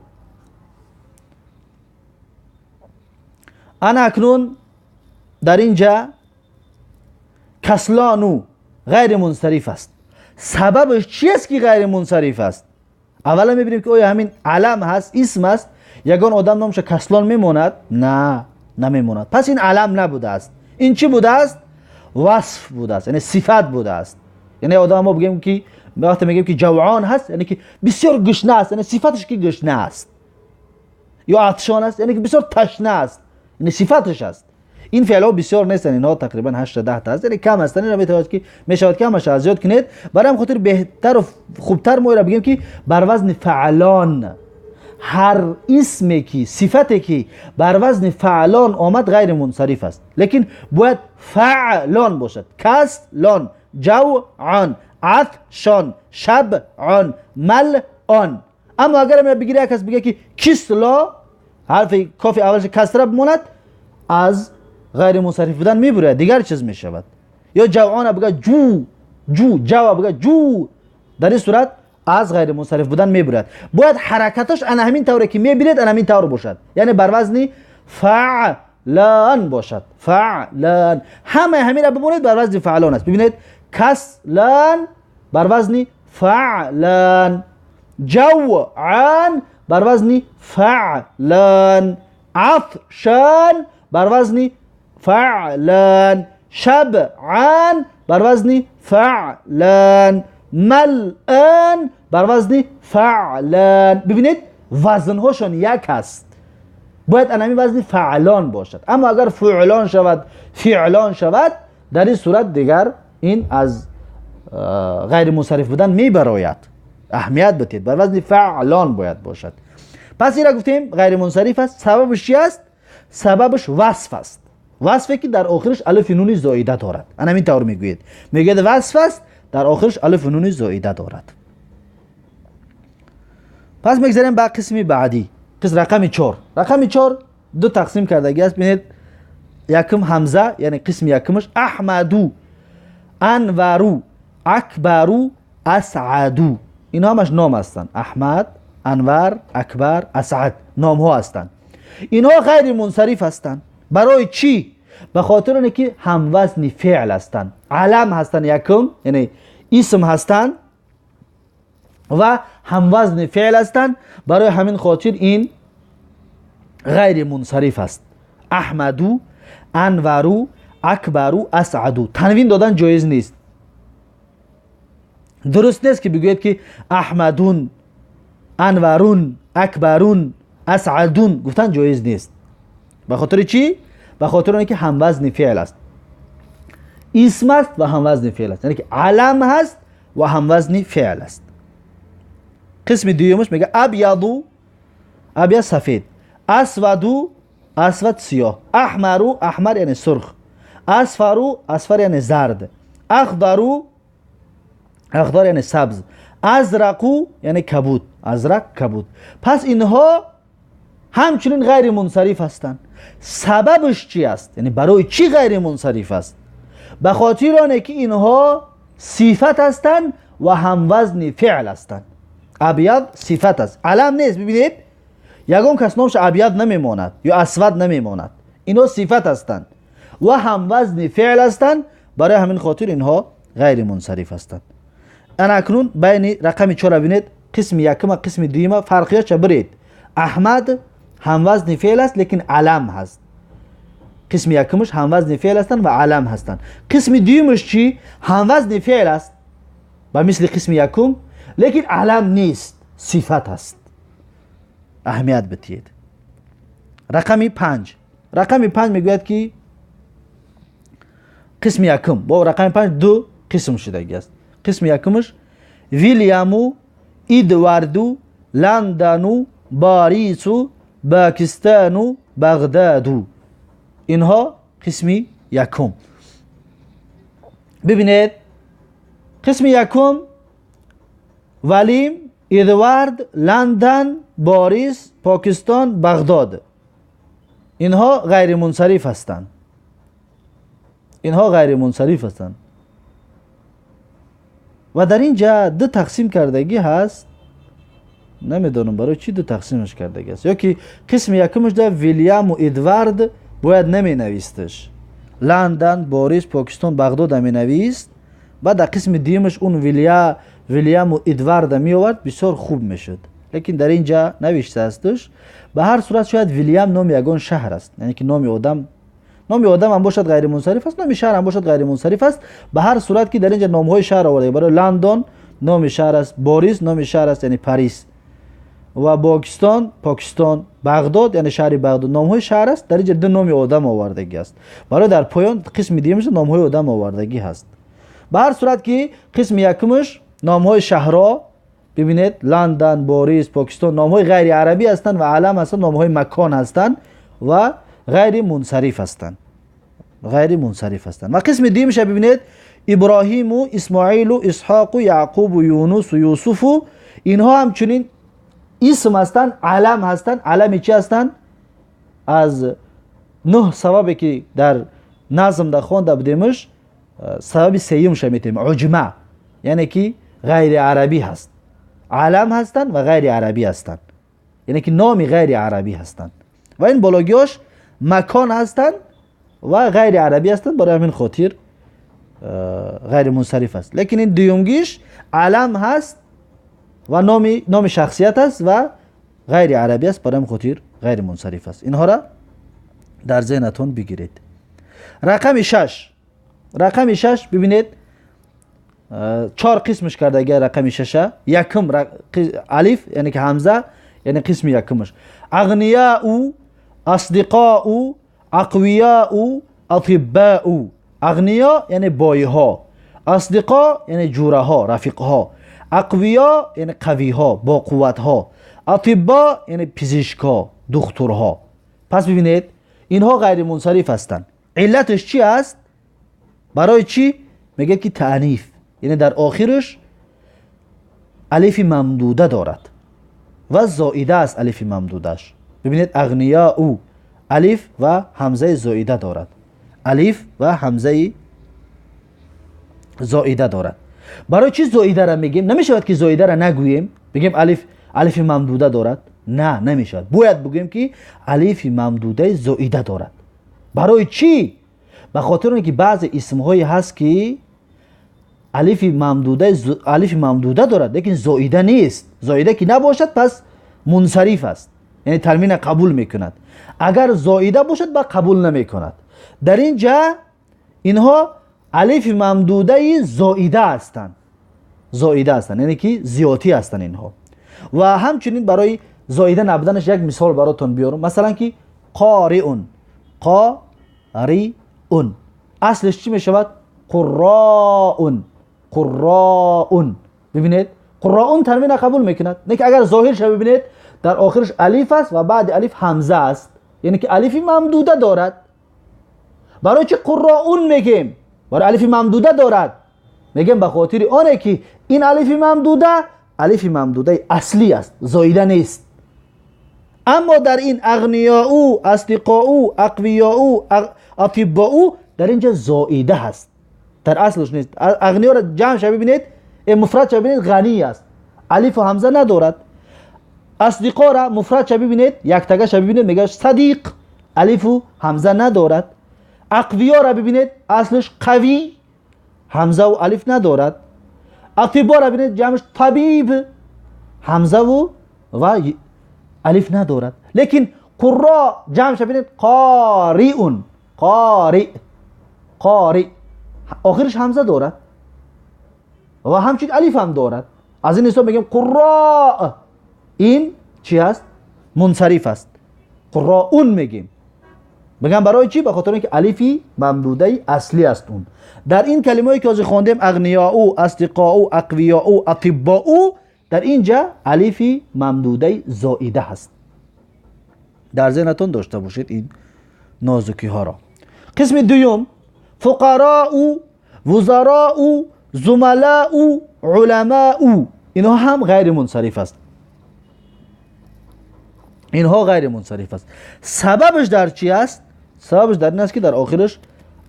انا اکنون در اینجا کسلانو غیر منصرف است. سببش چی است که غیر منصرف است؟ Аввала мебинем ки оё ҳамин алам ҳаст, исм аст. Ягон одам номша каслон мемонад? На, намемонад. Пас ин алам набудааст. Ин чӣ будааст? Васф будааст, яъне сифат будааст. Яъне одам мо бигем ки вақте мегӯем ки ҷавъон ҳаст, яъне ки бисёр гушна аст, яъне сифаташ ки гушна аст. Ё атшон аст, яъне ки бисёр ташна аст, яъне сифаташ аст. Ин феълҳо бисёр нестанд, инҳо тақрибан 8 10 та аст, яъне кам ҳастанд. Инро метавонад ки мешавад ки ҳамаша аз ёд кунед. Барои ҳам хотир беҳтару хубтар мо инро бигем ки бар вазни фаълон ҳар исме ки сифате ки бар вазни фаълон омад ғайри мунсариф аст, лекин бояд фаълон бошад. Каслон, ҷавъон, атшон, шабъон, малъон. Аммо агар ам бигири як кас биге ки кисло, ҳарфи кофи аввалаш касра бимонад, аз ғайри мунсариф будан мебурад, дигар чиз мешавад. Ё ҷавъона бига ҷу, ҷу, ҷава бига ҷу, дар ин сурат аз ғайри мунсариф будан мебурад. Бояд ҳаракаташ ана ҳамин тавре ки мебинед, ана ҳамин тавр бошад, яъне бар вазни фаълан бошад. Фаълан ҳамаи ҳаминро бимонед, бар вазни фаълон аст. Бибинед, каслан бар вазни фаълан, ҷавъан бар вазни фаълан, атшан бар вазни фаълан, шабъан бар вазни фаълан, малъан бар вазни фаълан. Бибинед, вазнҳошон як аст, бояд анами вазни фаълон бошад. Аммо агар фуълон шавад, фиълон шавад, дар ин сурат дигар ин аз ғайри мунсариф будан мебарояд. Аҳамият бидиҳед, бар вазни фаълон бояд бошад. Пас инро гуфтем ғайри мунсариф аст. Сабабаш чи аст? Сабабаш васф аст, васфе ки дар охираш алифи нуни зоида дорад. Ана ҳамин тавр мегӯед, мегӯяд васф аст, дар охираш алифи нуни зоида дорад. Пас мегзарем ба қисми баъдӣ, қисм рақами 4. Рақами 4 ду тақсим кардагӣ аст. Бинед, якум ҳамза, яъне қисми якумаш аҳмаду, анвару, акбару, асъаду. Инҳо ҳамаш ном ҳастанд. Аҳмад, Анвар, Акбар, Асъад номҳо ҳастанд. Инҳо ғайри мунсариф ҳастанд. Барои чӣ? Ба хотир оне ки ҳамвазни феъл ҳастанд, алам ҳастанд, якум яъне исм ҳастанд ва ҳамвазни феъл ҳастанд. Барои ҳамин хотир ин ғайри мунсариф аст. Аҳмаду, Анвару, Акбару, Асъаду. Танвин додан ҷоиз нест. Дуруст нест ки бигӯед ки Аҳмадун, Анварун, Акбарун, Асъадун гуфтан ҷоиз нест. Ба хотири чӣ? Ба хотири оне ки ҳамвазни феъл аст, исм аст ва ҳамвазни феъл аст, яъне ки алам ҳаст ва ҳамвазни феъл аст. Қисми дуюмаш мега абяду, абяд сафед, асваду, асвад сиёҳ, аҳмару, аҳмар яъне сурх, асфару, асфар яъне зард, ахдару, ахдар яъне сабз, азрақу яъне кабуд, азрақ кабуд. Пас инҳо ҳамчунин ғайри мунсариф ҳастанд. Сабабаш чи аст? Яъне барои чӣ ғайри мунсариф аст? Ба хотири оне ки инҳо сифат ҳастанд ва ҳамвазни феъл ҳастанд. Абяд сифат аст, алам нест. Бибинед, ягон кас номша абяд намемонад ё асвад намемонад. Инҳо сифат ҳастанд ва ҳамвазни феъл ҳастанд. Барои ҳамин хотир инҳо ғайри мунсариф ҳастанд. Ана акнун байни рақами 4 бинед, қисми якума, қисми дуюма фарқиятша биред. Аҳмад ҳамвазни феъл аст, лекин алам ҳаст. Қисми якумаш ҳамвазни феъл ҳастанд ва алам ҳастанд. Қисми дуюмаш чӣ? Ҳамвазни феъл аст ба мисли қисми якум, лекин алам нест, сифат аст. Аҳамият бидиҳед. Рақами 5. Рақами 5 мегӯяд ки қисми якум бо рақами 5 ду қисм шудагӣ аст. Қисми якумаш Виляму, Идварду, Ландану, Барису, Покистану, Бағдаду. Инҳо қисми якум. Бибинед, қисми якум Валим, Эдвард, Ландан, Борис, Покистон, Бағдод. Инҳо ғайри мунсариф ҳастанд. Инҳо ғайри мунсариф ҳастанд. Ва дар ин ҷа ду тақсим кардагӣ ҳаст. Намедонам барои чӣ ду тақсимаш кардагӣ аст. Ё ки қисми якумаш да Виляму Эдвард бояд наменависташ. Ландан, Борис, Покистон, Бағдод менавист. Баъд дар қисми дуюмаш он Вилям ва Эдварда меовард, бисёр хуб мешуд, лекин дар ин ҷа навиштаастш. Ба ҳар сурат шояд Вилям номи ягон шаҳр аст, яъне ки номи одам, номи одам ҳам бошад ғайримунсариф аст, номи шаҳр ҳам бошад ғайримунсариф аст. Ба ҳар сурат ки дар ин ҷа номҳои шаҳр оварда, барои Лондон номи шаҳр аст, Борис номи шаҳр аст, яъне Парис, ва Покистон, Покистон, Бағдод, яъне шаҳри Бағдод номҳои шаҳр аст. Дар ин ҷа ду номи одам овардагӣ аст. Барои дар поён қисми дуюмаш номҳои одам овардагӣ ҳаст. Ба ҳар сурат ки қисми якумаш номҳои шаҳрҳо, бибинед, Лондон, Борис, Покистон номҳои ғайриарабӣ ҳастанд ва алам ҳастанд, номҳои макон ҳастанд ва ғайримунсариф ҳастанд, ғайримунсариф ҳастанд. Ва қисми дуюмаша бибинед, Иброҳиму, Исмоилу, Исҳоқу, Яъқубу, Юнусу, Юсуфу, инҳо ҳамчунин исм ҳастанд, алам ҳастанд. Алами чӣ ҳастанд? Аз нӯҳ сабабе ки дар назм дар хонда будемш, сабаби сеюмша метавем, уҷма, яъне ки ғайриарабӣ ҳаст, алам ҳастанд ва ғайриарабӣ ҳастанд, яъне ки номи ғайриарабӣ ҳастанд. Ва ин бологиҳош макон ҳастанд ва ғайриарабӣ ҳастанд, барои ҳамин хотир ғайримунсариф аст. Лекин ин дуюмгиш алам ҳаст ва номи шахсият аст ва ғайриарабӣ аст, барои ҳамин хотир ғайримунсариф аст. Инҳоро дар зеҳнатон бигиред. Рақами шаш, рақами шаш бибинед, чор қисмаш кардагия рақами шаша. Якум алиф, яъне ки ҳамза, яъне қисми якумаш ағнияу, асдиқоу, ақвияу, атиббау. Ағниё яъне бойҳо, асдиқо яъне ҷураҳо, рафиқҳо, ақвиё яъне қавиҳо, боқувватҳо, атиббо яъне пизишкҳо, духтурҳо. Пас бибинед, инҳо ғайримунсариф ҳастанд. Иллаташ чӣ аст? Барои чӣ? Мегӯяд ки таъниф, яъне дар охираш алифи мамдуда дорад ва зоида аст алифи мамдудааш. Бибинед, ағнияу алиф ва ҳамзаи зоида дорад, алиф ва ҳамзаи зоида дорад. Барои чӣ зоидара мегем? Намешавад ки зоидара нагӯем, бигем алиф, алифи мамдуда дорад. На, намешавад. Бояд бигӯем ки алифи мамдудаи зоида дорад. Барои чӣ? Ба хотир он ки баъзе исмҳое ҳаст ки алифи мамдуда, алифи мамдуда дорад, лекин зоида нест. Зоида ки набошад, пас мунсариф аст, яъне танвина қабул мекунад. Агар зоида бошад, ба қабул намекунад. Дар ин ҷа инҳо алифи мамдудаи зоида ҳастанд, зоида ҳастанд, яъне ки зиётӣ ҳастанд инҳо. Ва ҳамчунин барои зоида набуданаш як мисол баротон биёрам. Масалан ки қориун, қориун аслиш чӣ мешавад? Қурроун, қурроун. Бибинед, қурроун танвина қабул мекунад, лекин агар зоҳир шава, бибинед, дар охираш алиф аст ва баъди алиф ҳамза аст, яъне ки алифи мамдуда дорад. Барои чӣ қурроун мегем? Барои алифи мамдуда дорад мегем, ба хотири оне ки ин алифи мамдуда алифи мамдудаи аслӣ аст, зоида нест. Аммо дар ин ағниёу, асдиқоу, ақвиёу, атиббоу дар ин ҷа зоида ҳаст, дар аслаш нест. Ағниёро ҷамъ ша бибинед, муфрад ша бибинед, ғанӣ аст, алифу ҳамза надорад. Асдиқора муфрад ша бибинед, яктага ша бибинед, мегӯяд садиқ, алифу ҳамза надорад. Ақвиёра бибинед, аслаш қавӣ, ҳамзаву алиф надорад. Атиббора бибинед, ҷамъш табиб, ҳамзаву ва алиф надорад. Лекин қурро ҷамъ ша бибинед, қориун, қори, қори, охираш ҳамза дорад ва ҳамчунин алиф ҳам дорад. Аз ин ҳисоб мегӯем қурро ин чӣ аст? Мунсариф аст. Қурроун мегӯем. Мегӯям барои чӣ? Ба хотир он ки алифи мамдудаи аслӣ аст он. Дар ин калимаое ки ҳозир хондем, ағниёу, асдиқоу, ақвиёу, атиббоу, дар ин ҷа алифи мамдудаи зоида ҳаст. Дар зеҳнатон дошта бошед ин нозукиҳоро. Қисми дуюм фуқароу, вузароу, зумалау, уламау, инҳо ҳам ғайримунсариф аст. Инҳо ғайримунсариф аст. Сабабаш дар чӣ аст? Сабабаш дар ин аст ки дар охираш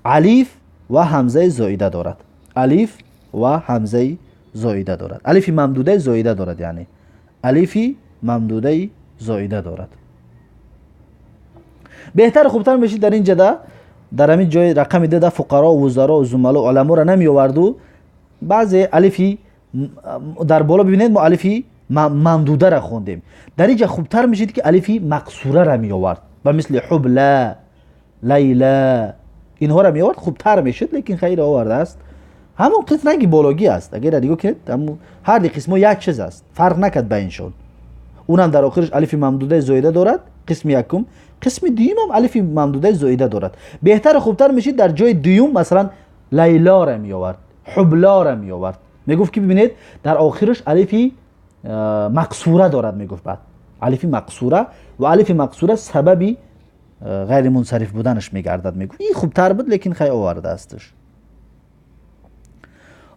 алиф ва ҳамзаи зоида дорад. Алиф ва ҳамзаи зоида дорад. Алифи мамдудаи зоида дорад, яъне алифи мамдудаи зоида дорад. Беҳтар хубтар мешид дар ин ҷада, дар ҳамин ҷои рақами 2 фуқаро, вузаро, зумало, уламоро намеоварду, баъзе алифи Дар боло бибинед, мо алифи мамдударо хондем. Дар инҷа хубтар мешид, ки алифи мақсураро меовард, ба мисли ҳубла, лайла, инҳоро меовард, хубтар мешуд, лекин хайр, овардааст. Ҳамон қисм ранги бологӣ аст. Агар нигоҳ кунед, ҳар ди қисмҳо як чиз аст, фарқ накард байншон. Унам дар охираш алифи мамдудаи зоида дорад, қисми якум, қисми дуюмам алифи мамдудаи зоида дорад. Беҳтару хубтар мешид, дар ҷои дуюм, масалан, лайлоро меовард, ҳублоро меовард, мегуфт, ки бибинед, дар охираш алифи мақсура дорад, мегуфт. Баъд алифи мақсура ва алифи мақсура сабаби ғайримунсариф буданаш мегардад, мегуфт. Ин хубтар буд, лекин хай, овардаастш.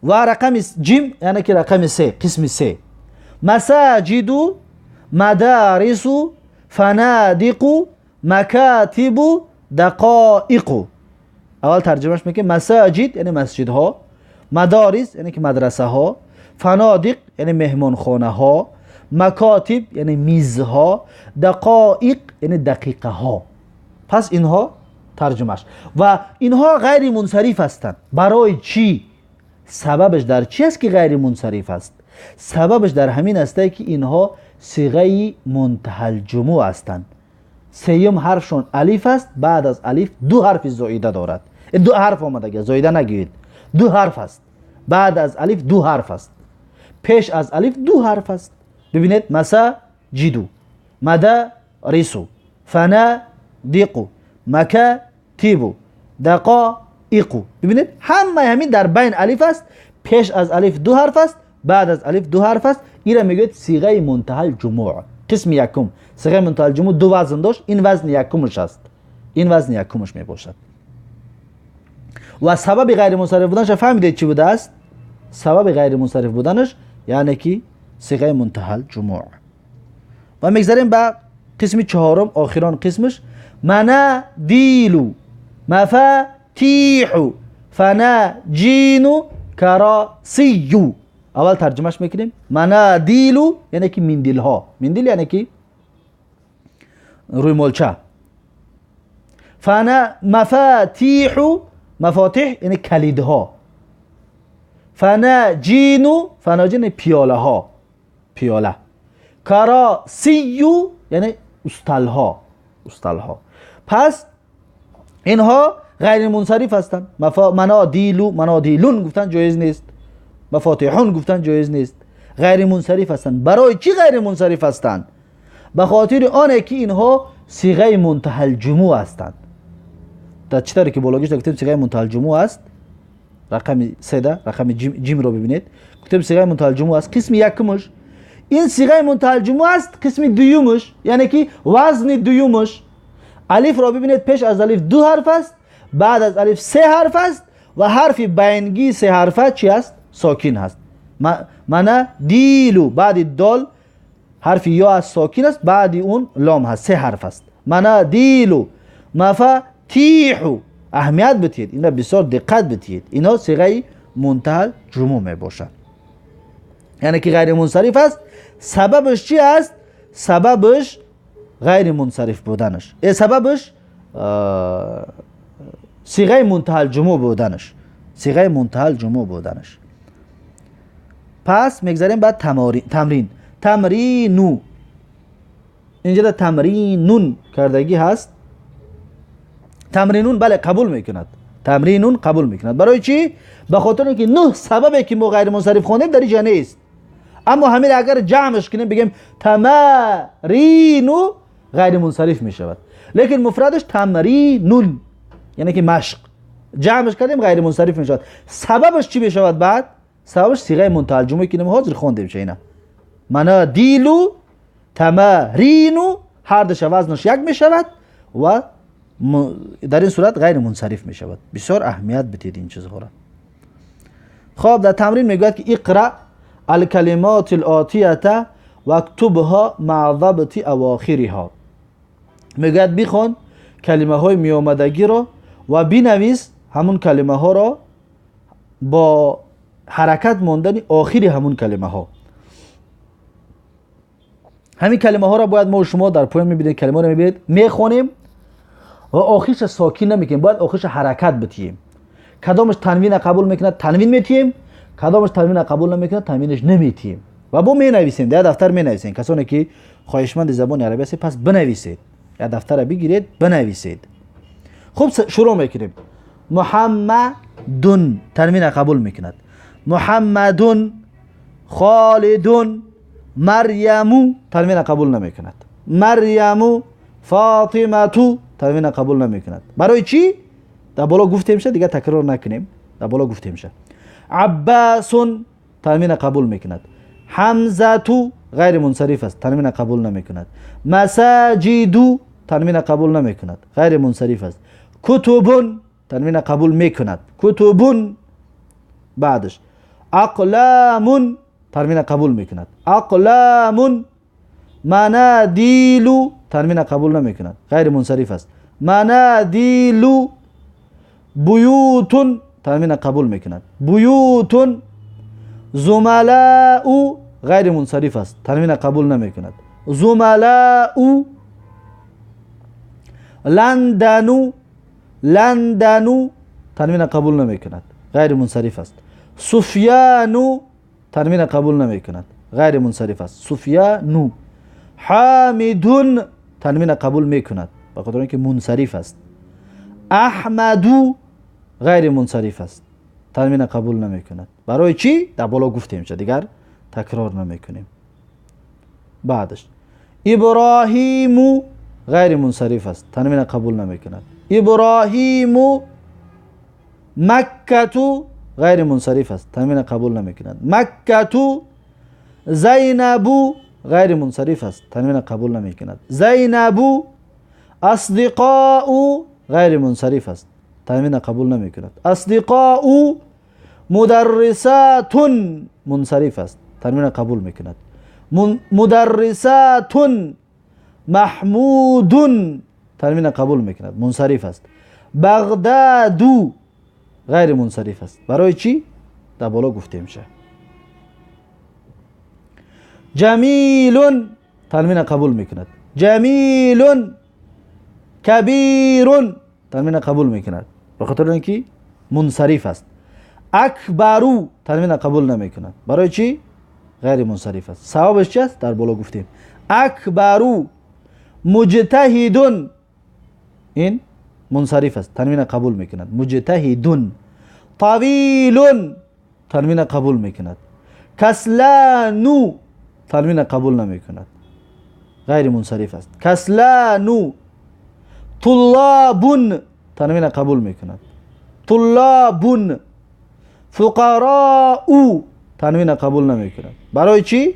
Ва рақами ҷим, яъне ки рақами се, қисми се: масаҷиду, мадарису, фанадиқу, макатибу, дақоиқу. Аввал тарҷумаш мекунем. Масаҷид яъне масҷидҳо, мадорис яъне ки мадрасаҳо, фанодиқ яъне меҳмонхонаҳо, макотиб яъне мизҳо, дақоиқ яъне дақиқаҳо. Пас инҳо тарҷумаш ва инҳо ғайри мунсариф ҳастанд. Барои чӣ? Сабабаш дар чи аст, ки ғайри мунсариф аст? Сабабаш дар ҳамин астае, ки инҳо сиғаи мунтаҳалҷумӯъ ҳастанд. Сеюм ҳарфшон алиф аст, баъд аз алиф ду ҳарфи зоида дорад. Ду ҳарф омадага, зоида нагӯед, ду ҳарф аст. Баъд аз алиф ду ҳарф аст, пеш аз алиф ду ҳарф аст. Бибинед: масаҷиду, мадарису, фанадиқу, макатибу, дақоиқу. Бибинед, ҳамаи ҳамин дар байн алиф аст, пеш аз алиф ду ҳарф аст, баъд аз алиф ду ҳарф аст. Ира мегӯяд сиғаи мунтаҳал ҷумӯъ. Қисми якум сиғаи мунтаҳал ҷумӯъ ду вазн дошт, ин вазни якумаш аст, ин вазни якумаш мебошад. Ва сабаби ғайримунсариф буданаш фаҳмидед, чӣ будааст? Сабаби ғайримунсариф буданаш яъне ки сиғаи мунтаҳал ҷумӯъ. Ва мегзарем ба қисми чаҳорум, охирон қисмаш: манадилу, мафатиҳу, фанаҷину, карасию. Аввал тарҷумаш мекунем. Манадилу яъне ки миндилҳо, миндил яъне ки рӯймолча. Фана мафатиҳу, мафотиҳ яъне калидҳо. Фанаҷину, фанаҷин пиёлаҳо, пиёла. Карасию яъне усталҳо, усталҳо. Пас инҳо ғайримунсариф ҳастанд. Манадилу, манадилун гуфтан ҷоиз нест, мафотиҳун гуфтан ҷоиз нест, ғайримунсариф ҳастанд. Барои чӣ ғайримунсариф ҳастанд? Ба хотири оне ки инҳо сиғаи мунтаҳалҷумӯъ ҳастанд. Дар чӣ тавре ки бологиш гуфтем, сиғаи мунтаҳалҷумӯъ аст. Рақами седа, рақами ҷимро бибинед, гуфтем сиғаи мунтаҳалҷумӯъ аст. Қисми якумаш ин сиғаи мунтаҳалҷумӯъ аст, қисми дуюмаш, яъне ки вазни дуюмаш. Алифро бибинед, пеш аз алиф ду ҳарф аст, баъд аз алиф се ҳарф аст ва ҳарфи байнгии се ҳарфа чи аст? Сокин ҳаст. Мана дилу, баъди дол ҳарфи ё аст, сокин аст, баъди он лом ҳаст, се ҳарф аст. Мана дилу, мафатиҳу. Аҳамият битиҳед, инро бисёр диққат битиҳед. Инҳо сиғаи мунтаҳал ҷумӯъ мебошад, яъне ки ғайримунсариф аст. Сабабаш чи аст? Сабабаш ғайримунсариф буданаш, сабабаш сиғаи мунтаҳал ҷумӯъ буданаш, сиғаи мунтаҳал ҷумӯъ буданаш. Пас мегзарем ба тамрин. Тамрину, инҷода тамринун кардагӣ ҳаст. Тамринун, бале, қабул мекунад, тамринун қабул мекунад. Барои чӣ? Ба хотире ки нӯҳ сабабе ки мо ғайримунсариф хондем, дар инҷа нест. Аммо ҳамин агар ҷамъш кунем, бигем тамарину, ғайримунсариф мешавад. Лекин муфрадаш тамринун, яъне ки машқ, ҷамъш кардем, ғайримунсариф мешавад. Сабабаш чӣ мешавад баъд? Сабабаш сиғаи мунтаҳалҷумӯе ки ҳозир хондем шайна. Манадилу, тамарину, ҳар душа вазнаш як мешавад ва дар ин сурат ғайримунсариф мешавад. Бисёр аҳамият бидиҳед ин чизҳоро. Хоб, дар тамрин мегӯяд, ки иқра алкалимоти лотията вактубҳо маа забти авохириҳо. Мегӯяд, бихон калимаҳои меомадагиро ва бинавис ҳамун калимаҳоро бо ҳаракат мондани охири ҳамун калимаҳо. Ҳамин калимаҳоро бояд мо шумо дар поён мебинед, калимаҳоро мебинед, мехонем ва охирша сокин намекунем, бояд охирша ҳаракат битиҳем. Кадомаш танвина қабул мекунад, танвин метиҳем. Кадомаш танвина қабул намекунад, танвинаш наметиҳем ва бо менависем, дар дафтар менависем. Касоне ки хоҳишманди забони арабӣ ҳастед, пас бинависед, як дафтара бигиред, бинависед. Хуб, шурӯъ мекунем. Муҳаммадун танвина қабул мекунад. Муҳаммадун, Холидун, Марьяму танвина қабул намекунад. Марьяму, Фотимату танвина қабул намекунад. Барои чӣ? Дар боло гуфтем ша, дигар такрор накунем. Дар боло гуфтем ша. Аббасун танвина қабул мекунад. Ҳамзату ғайри мунсариф аст, танвина қабул намекунад. Масаҷиду танвина қабул намекунад, ғайри мунсариф аст. Кутубун танвина қабул мекунад. Кутубун. Баъдаш ақламун танвина қабул мекунад. Ақламун. Манадилу танвина қабул намекунад, ғайри мунсариф аст. Манадилу. Буютун танвина қабул мекунад. Буютун. Зумалау ғайри мунсариф аст, танвина қабул намекунад. Зумалау. Ландану, Ландану танвина қабул намекунад, ғайри мунсариф аст. Суфяну танвина қабул намекунад, ғайри мунсариф аст. Суфяну. Ҳамидун танвина қабул мекунад, ба хотири он ки мунсариф аст. Аҳмаду ғайри мунсариф аст, танвина қабул намекунад. Барои чӣ? Дар боло гуфтем ша, дигар такрор намекунем. Баъдаш Иброҳиму ғайри мунсариф аст, танвина қабул намекунад. Иброҳиму. Маккату ғайри мунсариф аст, танвина қабул намекунад. Маккату. Зайнабу ғайри мунсариф аст, танвина қабул намекунад. Зайнабу. Асдиқоу ғайри мунсариф аст, танвина қабул намекунад. Асдиқоу. Мударрисатун мунсариф аст, танвина қабул мекунад. Мударрисатун. Маҳмудун танвина қабул мекунад, мунсариф аст. Бағдаду ғайри мунсариф аст. Барои чӣ? Дар боло гуфтем ша. Ҷамилун танвина қабул мекунад. Ҷамилун. Кабирун танвина қабул мекунад, ба хотири он ки мунсариф аст. Акбару танвина қабул намекунад. Барои чӣ? Ғайри мунсариф аст. Сабабаш чи аст? Дар боло гуфтем. Акбару. Муҷтаҳидун ин мунсариф аст, танвина қабул мекунад. Муҷтаҳидун. Тавилун танвина қабул мекунад. Каслану танвина қабул намекунад, ғайри мунсариф аст. Каслану. Туллабун танвина қабул мекунад. Туллабун. Фуқароу танвина қабул намекунад. Барои чӣ?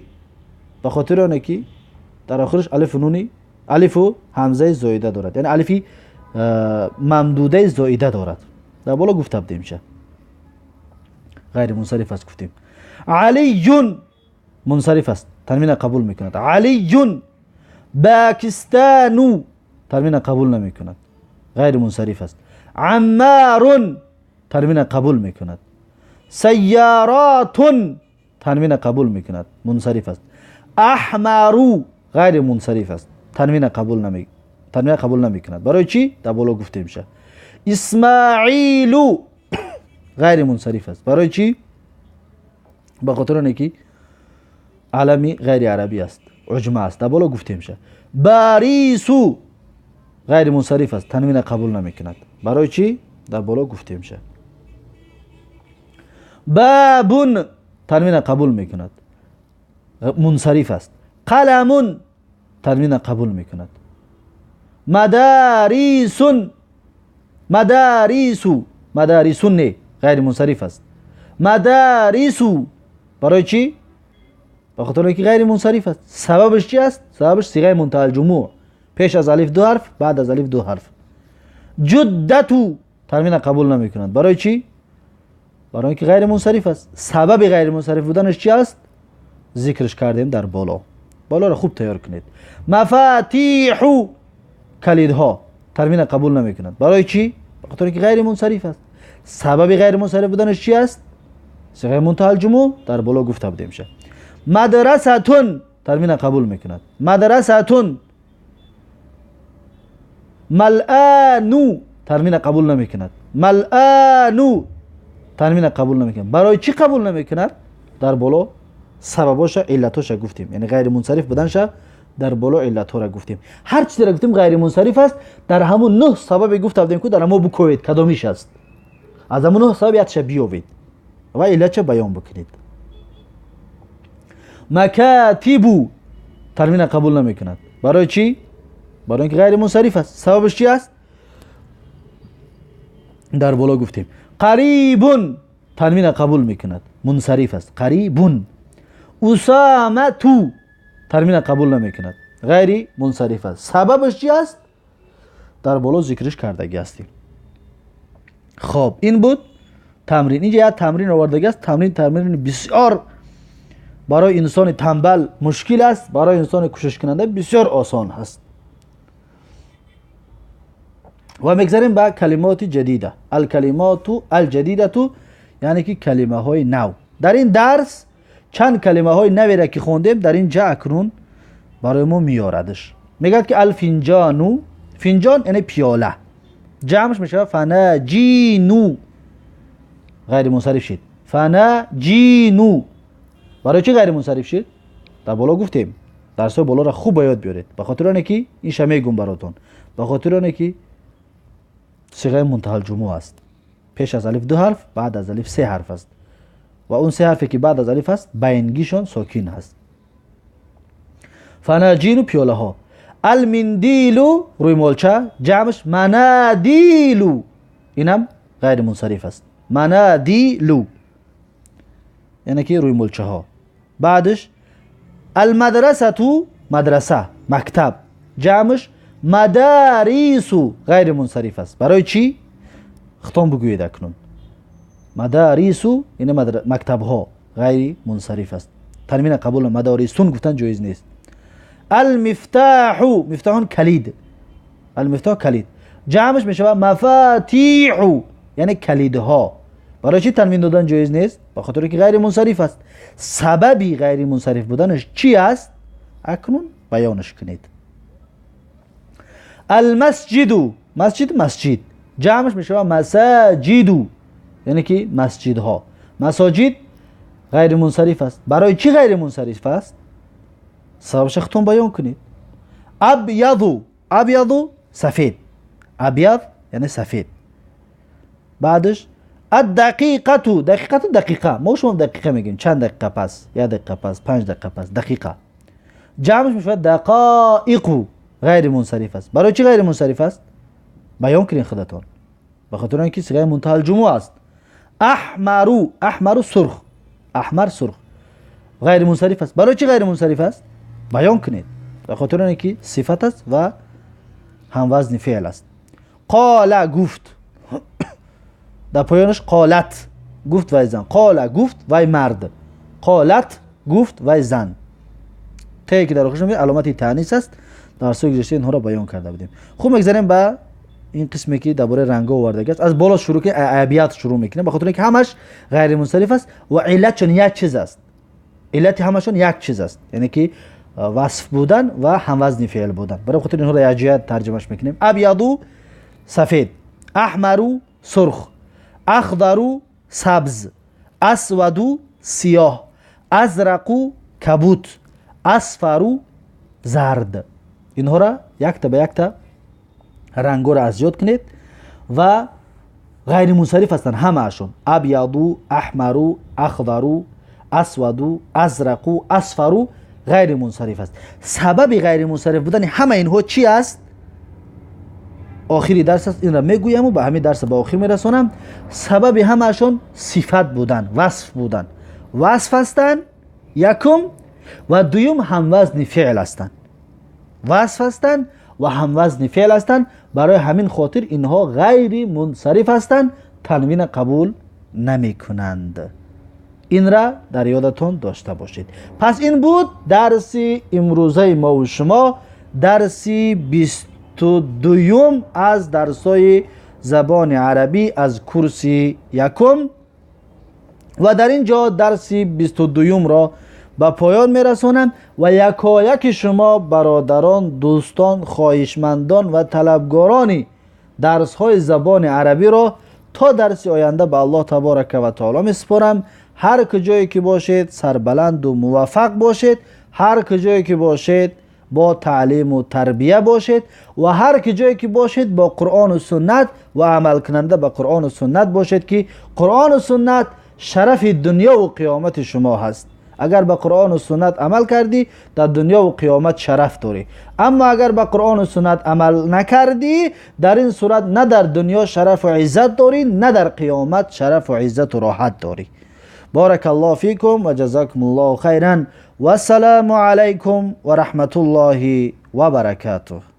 Ба хотири оне ки дар охираш алифу нуни, алифу ҳамзаи зоида дорад, яъне алифи мамдудаи зоида дорад. Дар боло гуфта будем ша, ғайри мунсариф аст гуфтем. Алиюн мунсариф аст, танвина қабул мекунад. Алиюн. Бакистану танвина қабул намекунад, ғайри мунсариф аст. Аммарун танвина қабул мекунад. Сайяратун танвина қабул мекунад, мунсариф аст. Аҳмару ғайри мунсариф аст, танвина қабул намекунад. Барои чӣ? Дар боло гуфтем ша. Исмаилу ғайри мунсариф аст. Барои чӣ? Ба хотири оне ки алами ғайри арабӣ аст, уҷма аст. Дар боло гуфтем ша. Барису ғайри мунсариф аст, танвина қабул намекунад. Барои чӣ? Дар боло гуфтем ша. Бабун танвина қабул мекунад, мунсариф аст. Қаламун танвина қабул мекунад. Мадарисун, мадарису, мадарисун не, ғайри мунсариф аст. Мадарису. Барои чӣ? Ба хотири он ки ғайри мунсариф аст. Сабабаш чи аст? Сабабаш сиғаи мунтаҳалҷумӯъ, пеш аз алиф ду ҳарф, баъд аз алиф ду ҳарф. Ҷуддату танвина қабул намекунад. Барои чӣ? Барои он ки ғайри мунсариф аст. Сабаби ғайри мунсариф буданаш чи аст? Зикраш кардем дар боло. Болоро хуб тайёр кунед. Мафатиҳу калидҳо танвина қабул намекунад. Барои чӣ? Ба хотири ки ғайри мунсариф аст. Сабаби ғайри мунсариф буданаш чи аст? Сиғаи мунтаҳалҷумӯъ, дар боло гуфта будем ша. Мадрасатун танвина қабул мекунад. Мадрасатун. Малъану танвина қабул намекунад. Малъану Танвина қабул намекунад. Барои чӣ қабул намекунад? Дар боло сабабоша, иллатоша гуфтем, яъне ғайри мунсариф буданша дар боло иллатҳоро гуфтем. Ҳар чизеро гуфтем ғайри мунсариф аст, дар ҳамун нӯҳ сабабе гуфта будем, ку дар ҳамо букӯед, кадомиш аст. Аз ҳамун нӯҳ сабаб якша биёвед ва иллатша баён бикунед. Макатибу танвина қабул намекунад. Барои чӣ? Барои ин ки ғайри мунсариф аст. Сабабаш чи аст? Дар боло гуфтем. Қарибун танвина қабул мекунад, мунсариф аст. Қарибун. Усамату танвина қабул намекунад, ғайри мунсариф аст. Сабабаш чи аст? Дар боло зикриш кардагӣ ҳастем. Хоб, ин буд тамрин. Инҷа як тамрин овардагӣ аст. Тамрин бисёр барои инсони танбал мушкил аст, барои инсони кӯшишкунанда бисёр осон аст. Ва мегзарем ба калимоти ҷадида. Алкалимоту алҷадидату, яъне ки калимаҳои нав. Дар ин дарс чанд калимаҳои наверо ки хондем, дар ин ҷа акнун барои мо меорадш. Мегӯяд ки алфинҷону, финҷон яъне пиёла, ҷамъш мешавад фанаҷину, ғайри мунсариф шид. Фанаҷину. Барои чӣ ғайри мунсариф шид? Дар боло гуфтем. Дарсҳои болоро хуб ба ёд биёред, ба хотири оне ки инша мегум баротон, ба хотири оне ки сиғаи мунтаҳалҷумӯъ аст. Пеш аз алиф ду ҳарф, баъд аз алиф се ҳарф аст ва он се ҳарфе ки баъд аз алиф аст, байнгишон сокин аст. Фанаҷину пиёлаҳо. Алминдилу рӯймолча, ҷамъш манадилу, инам ғайри мунсариф аст. Манадилу яъне ки рӯймолчаҳо. Баъдаш алмадрасату мадраса, мактаб, ҷамъш мадарису, ғайри мунсариф аст. Барои чӣ? Хитом бигӯед акнун. Мадарису яъне мактабҳо, ғайри мунсариф аст. Танвина қабул, мадарисун гуфтан ҷоиз нест. Алмифтаҳу, мифтаҳун калид, алмифтаҳ калид, ҷамъш мешавад мафатиҳу, яъне калидҳо. Барои чӣ танвин додан ҷоиз нест? Ба хотире ки ғайри мунсариф аст. Сабаби ғайри мунсариф буданаш чӣ аст? Акнун баёнаш кунед. Алмасҷиду, масҷид, масҷид, ҷамъш мешавад масаҷиду, яъне ки масҷидҳо. Масоҷид ғайри мунсариф аст. Барои чӣ ғайри мунсариф аст? Сабабша худтон баён кунед. Абяду, абяду сафед, абяд яъне сафед. Баъдаш аддақиқату, дақиқату дақиқа, мо шумо дақиқа мегӯем, чанд дақиқа пас, як дақиқа пас, панҷ дақиқа пас, дақиқа. Ҷамъш мешавад дақоиқу, ғайри мунсариф аст. Барои чӣ ғайри мунсариф аст? Баён кунед худатон. Ба хотири он ки сиғаи мунтаҳалҷумӯъ аст. Аҳмару, аҳмару сурх, аҳмар сурх, ғайри мунсариф аст. Барои чӣ ғайри мунсариф аст? Баён кунед. Ба хотири он ки сифат аст ва ҳамвазни феъл аст. Қола гуфт, дар поёнаш қолат гуфт вай зан, қола гуфт вай мард, қолат гуфт вай зан. Те ки дар охираш меояд аломати таънис аст. Дарсҳои гузашта инҳоро баён карда будем. Хуб, мегзарем ба ин қисме ки дар бораи рангҳо овардагӣ аст. Аз боло шурӯъ кунем, абият шурӯъ мекунем, ба хотири ин ки ҳамаш ғайри мунсариф аст ва иллатшон як чиз аст. Иллати ҳамашон як чиз аст, яъне ки васф будан ва ҳамвазни феъл будан. Барои хотири инҳоро якҷоя тарҷумаш мекунем. Абяду сафед, аҳмару сурх, ахдару сабз, асваду сиёҳ, азрақу кабут, асфару зард. Инҳоро якта ба якта рангҳоро аз ёд кунед ва ғайри мунсариф ҳастанд ҳамаашон. Абяду, аҳмару, ахдару, асваду, азрақу, асфару ғайри мунсариф аст. Сабаби ғайри мунсариф будани ҳама инҳо чӣ аст? Охири дарс аст, инро мегӯяму ба ҳамин дарс ба охир мерасонам. Сабаби ҳамаашон сифат будан, васф будан. Васф ҳастанд якум ва дуюм ҳамвазни феъл ҳастанд. Васф ҳастанд ва ҳамвазни феъл ҳастанд. Барои ҳамин хотир инҳо ғайри мунсариф ҳастанд, танвина қабул намекунанд. Инра дар ёдатон дошта бошед. Пас ин буд дарси имрӯзаи мову шумо, дарси 22 аз дарсҳои забони арабӣ аз курси якум. Ва дар ин ҷо дарси 22-ро ба поён мерасонам ва якояки шумо бародарон, дӯстон, хоҳишмандон ва талабгорони дарсҳои забони арабиро То дарси оянда ба Аллоҳ таборака ва таоло месупорам. Ҳар куҷое ки бошед, сарбаланду муваффақ бошед. Ҳар куҷое ки бошед, бо таълиму тарбия бошед ва ҳар куҷое ки бошед, бо Қуръону суннат ва амалкунанда ба Қуръону суннат бошед, ки Қуръону суннат шарафи дунёву қиёмати шумо ҳаст. Агар ба Қуръону суннат амал кардӣ, дар дунёву қиёмат шараф дорӣ. Аммо агар ба Қуръону суннат амал накардӣ, дар ин сурат на дар дунё шарафу иззат дорӣ, на дар қиёмат шарафу иззату роҳат дорӣ. بارك الله فيكم وجزاكم الله خيرا، والسلام عليكم ورحمة الله وبركاته.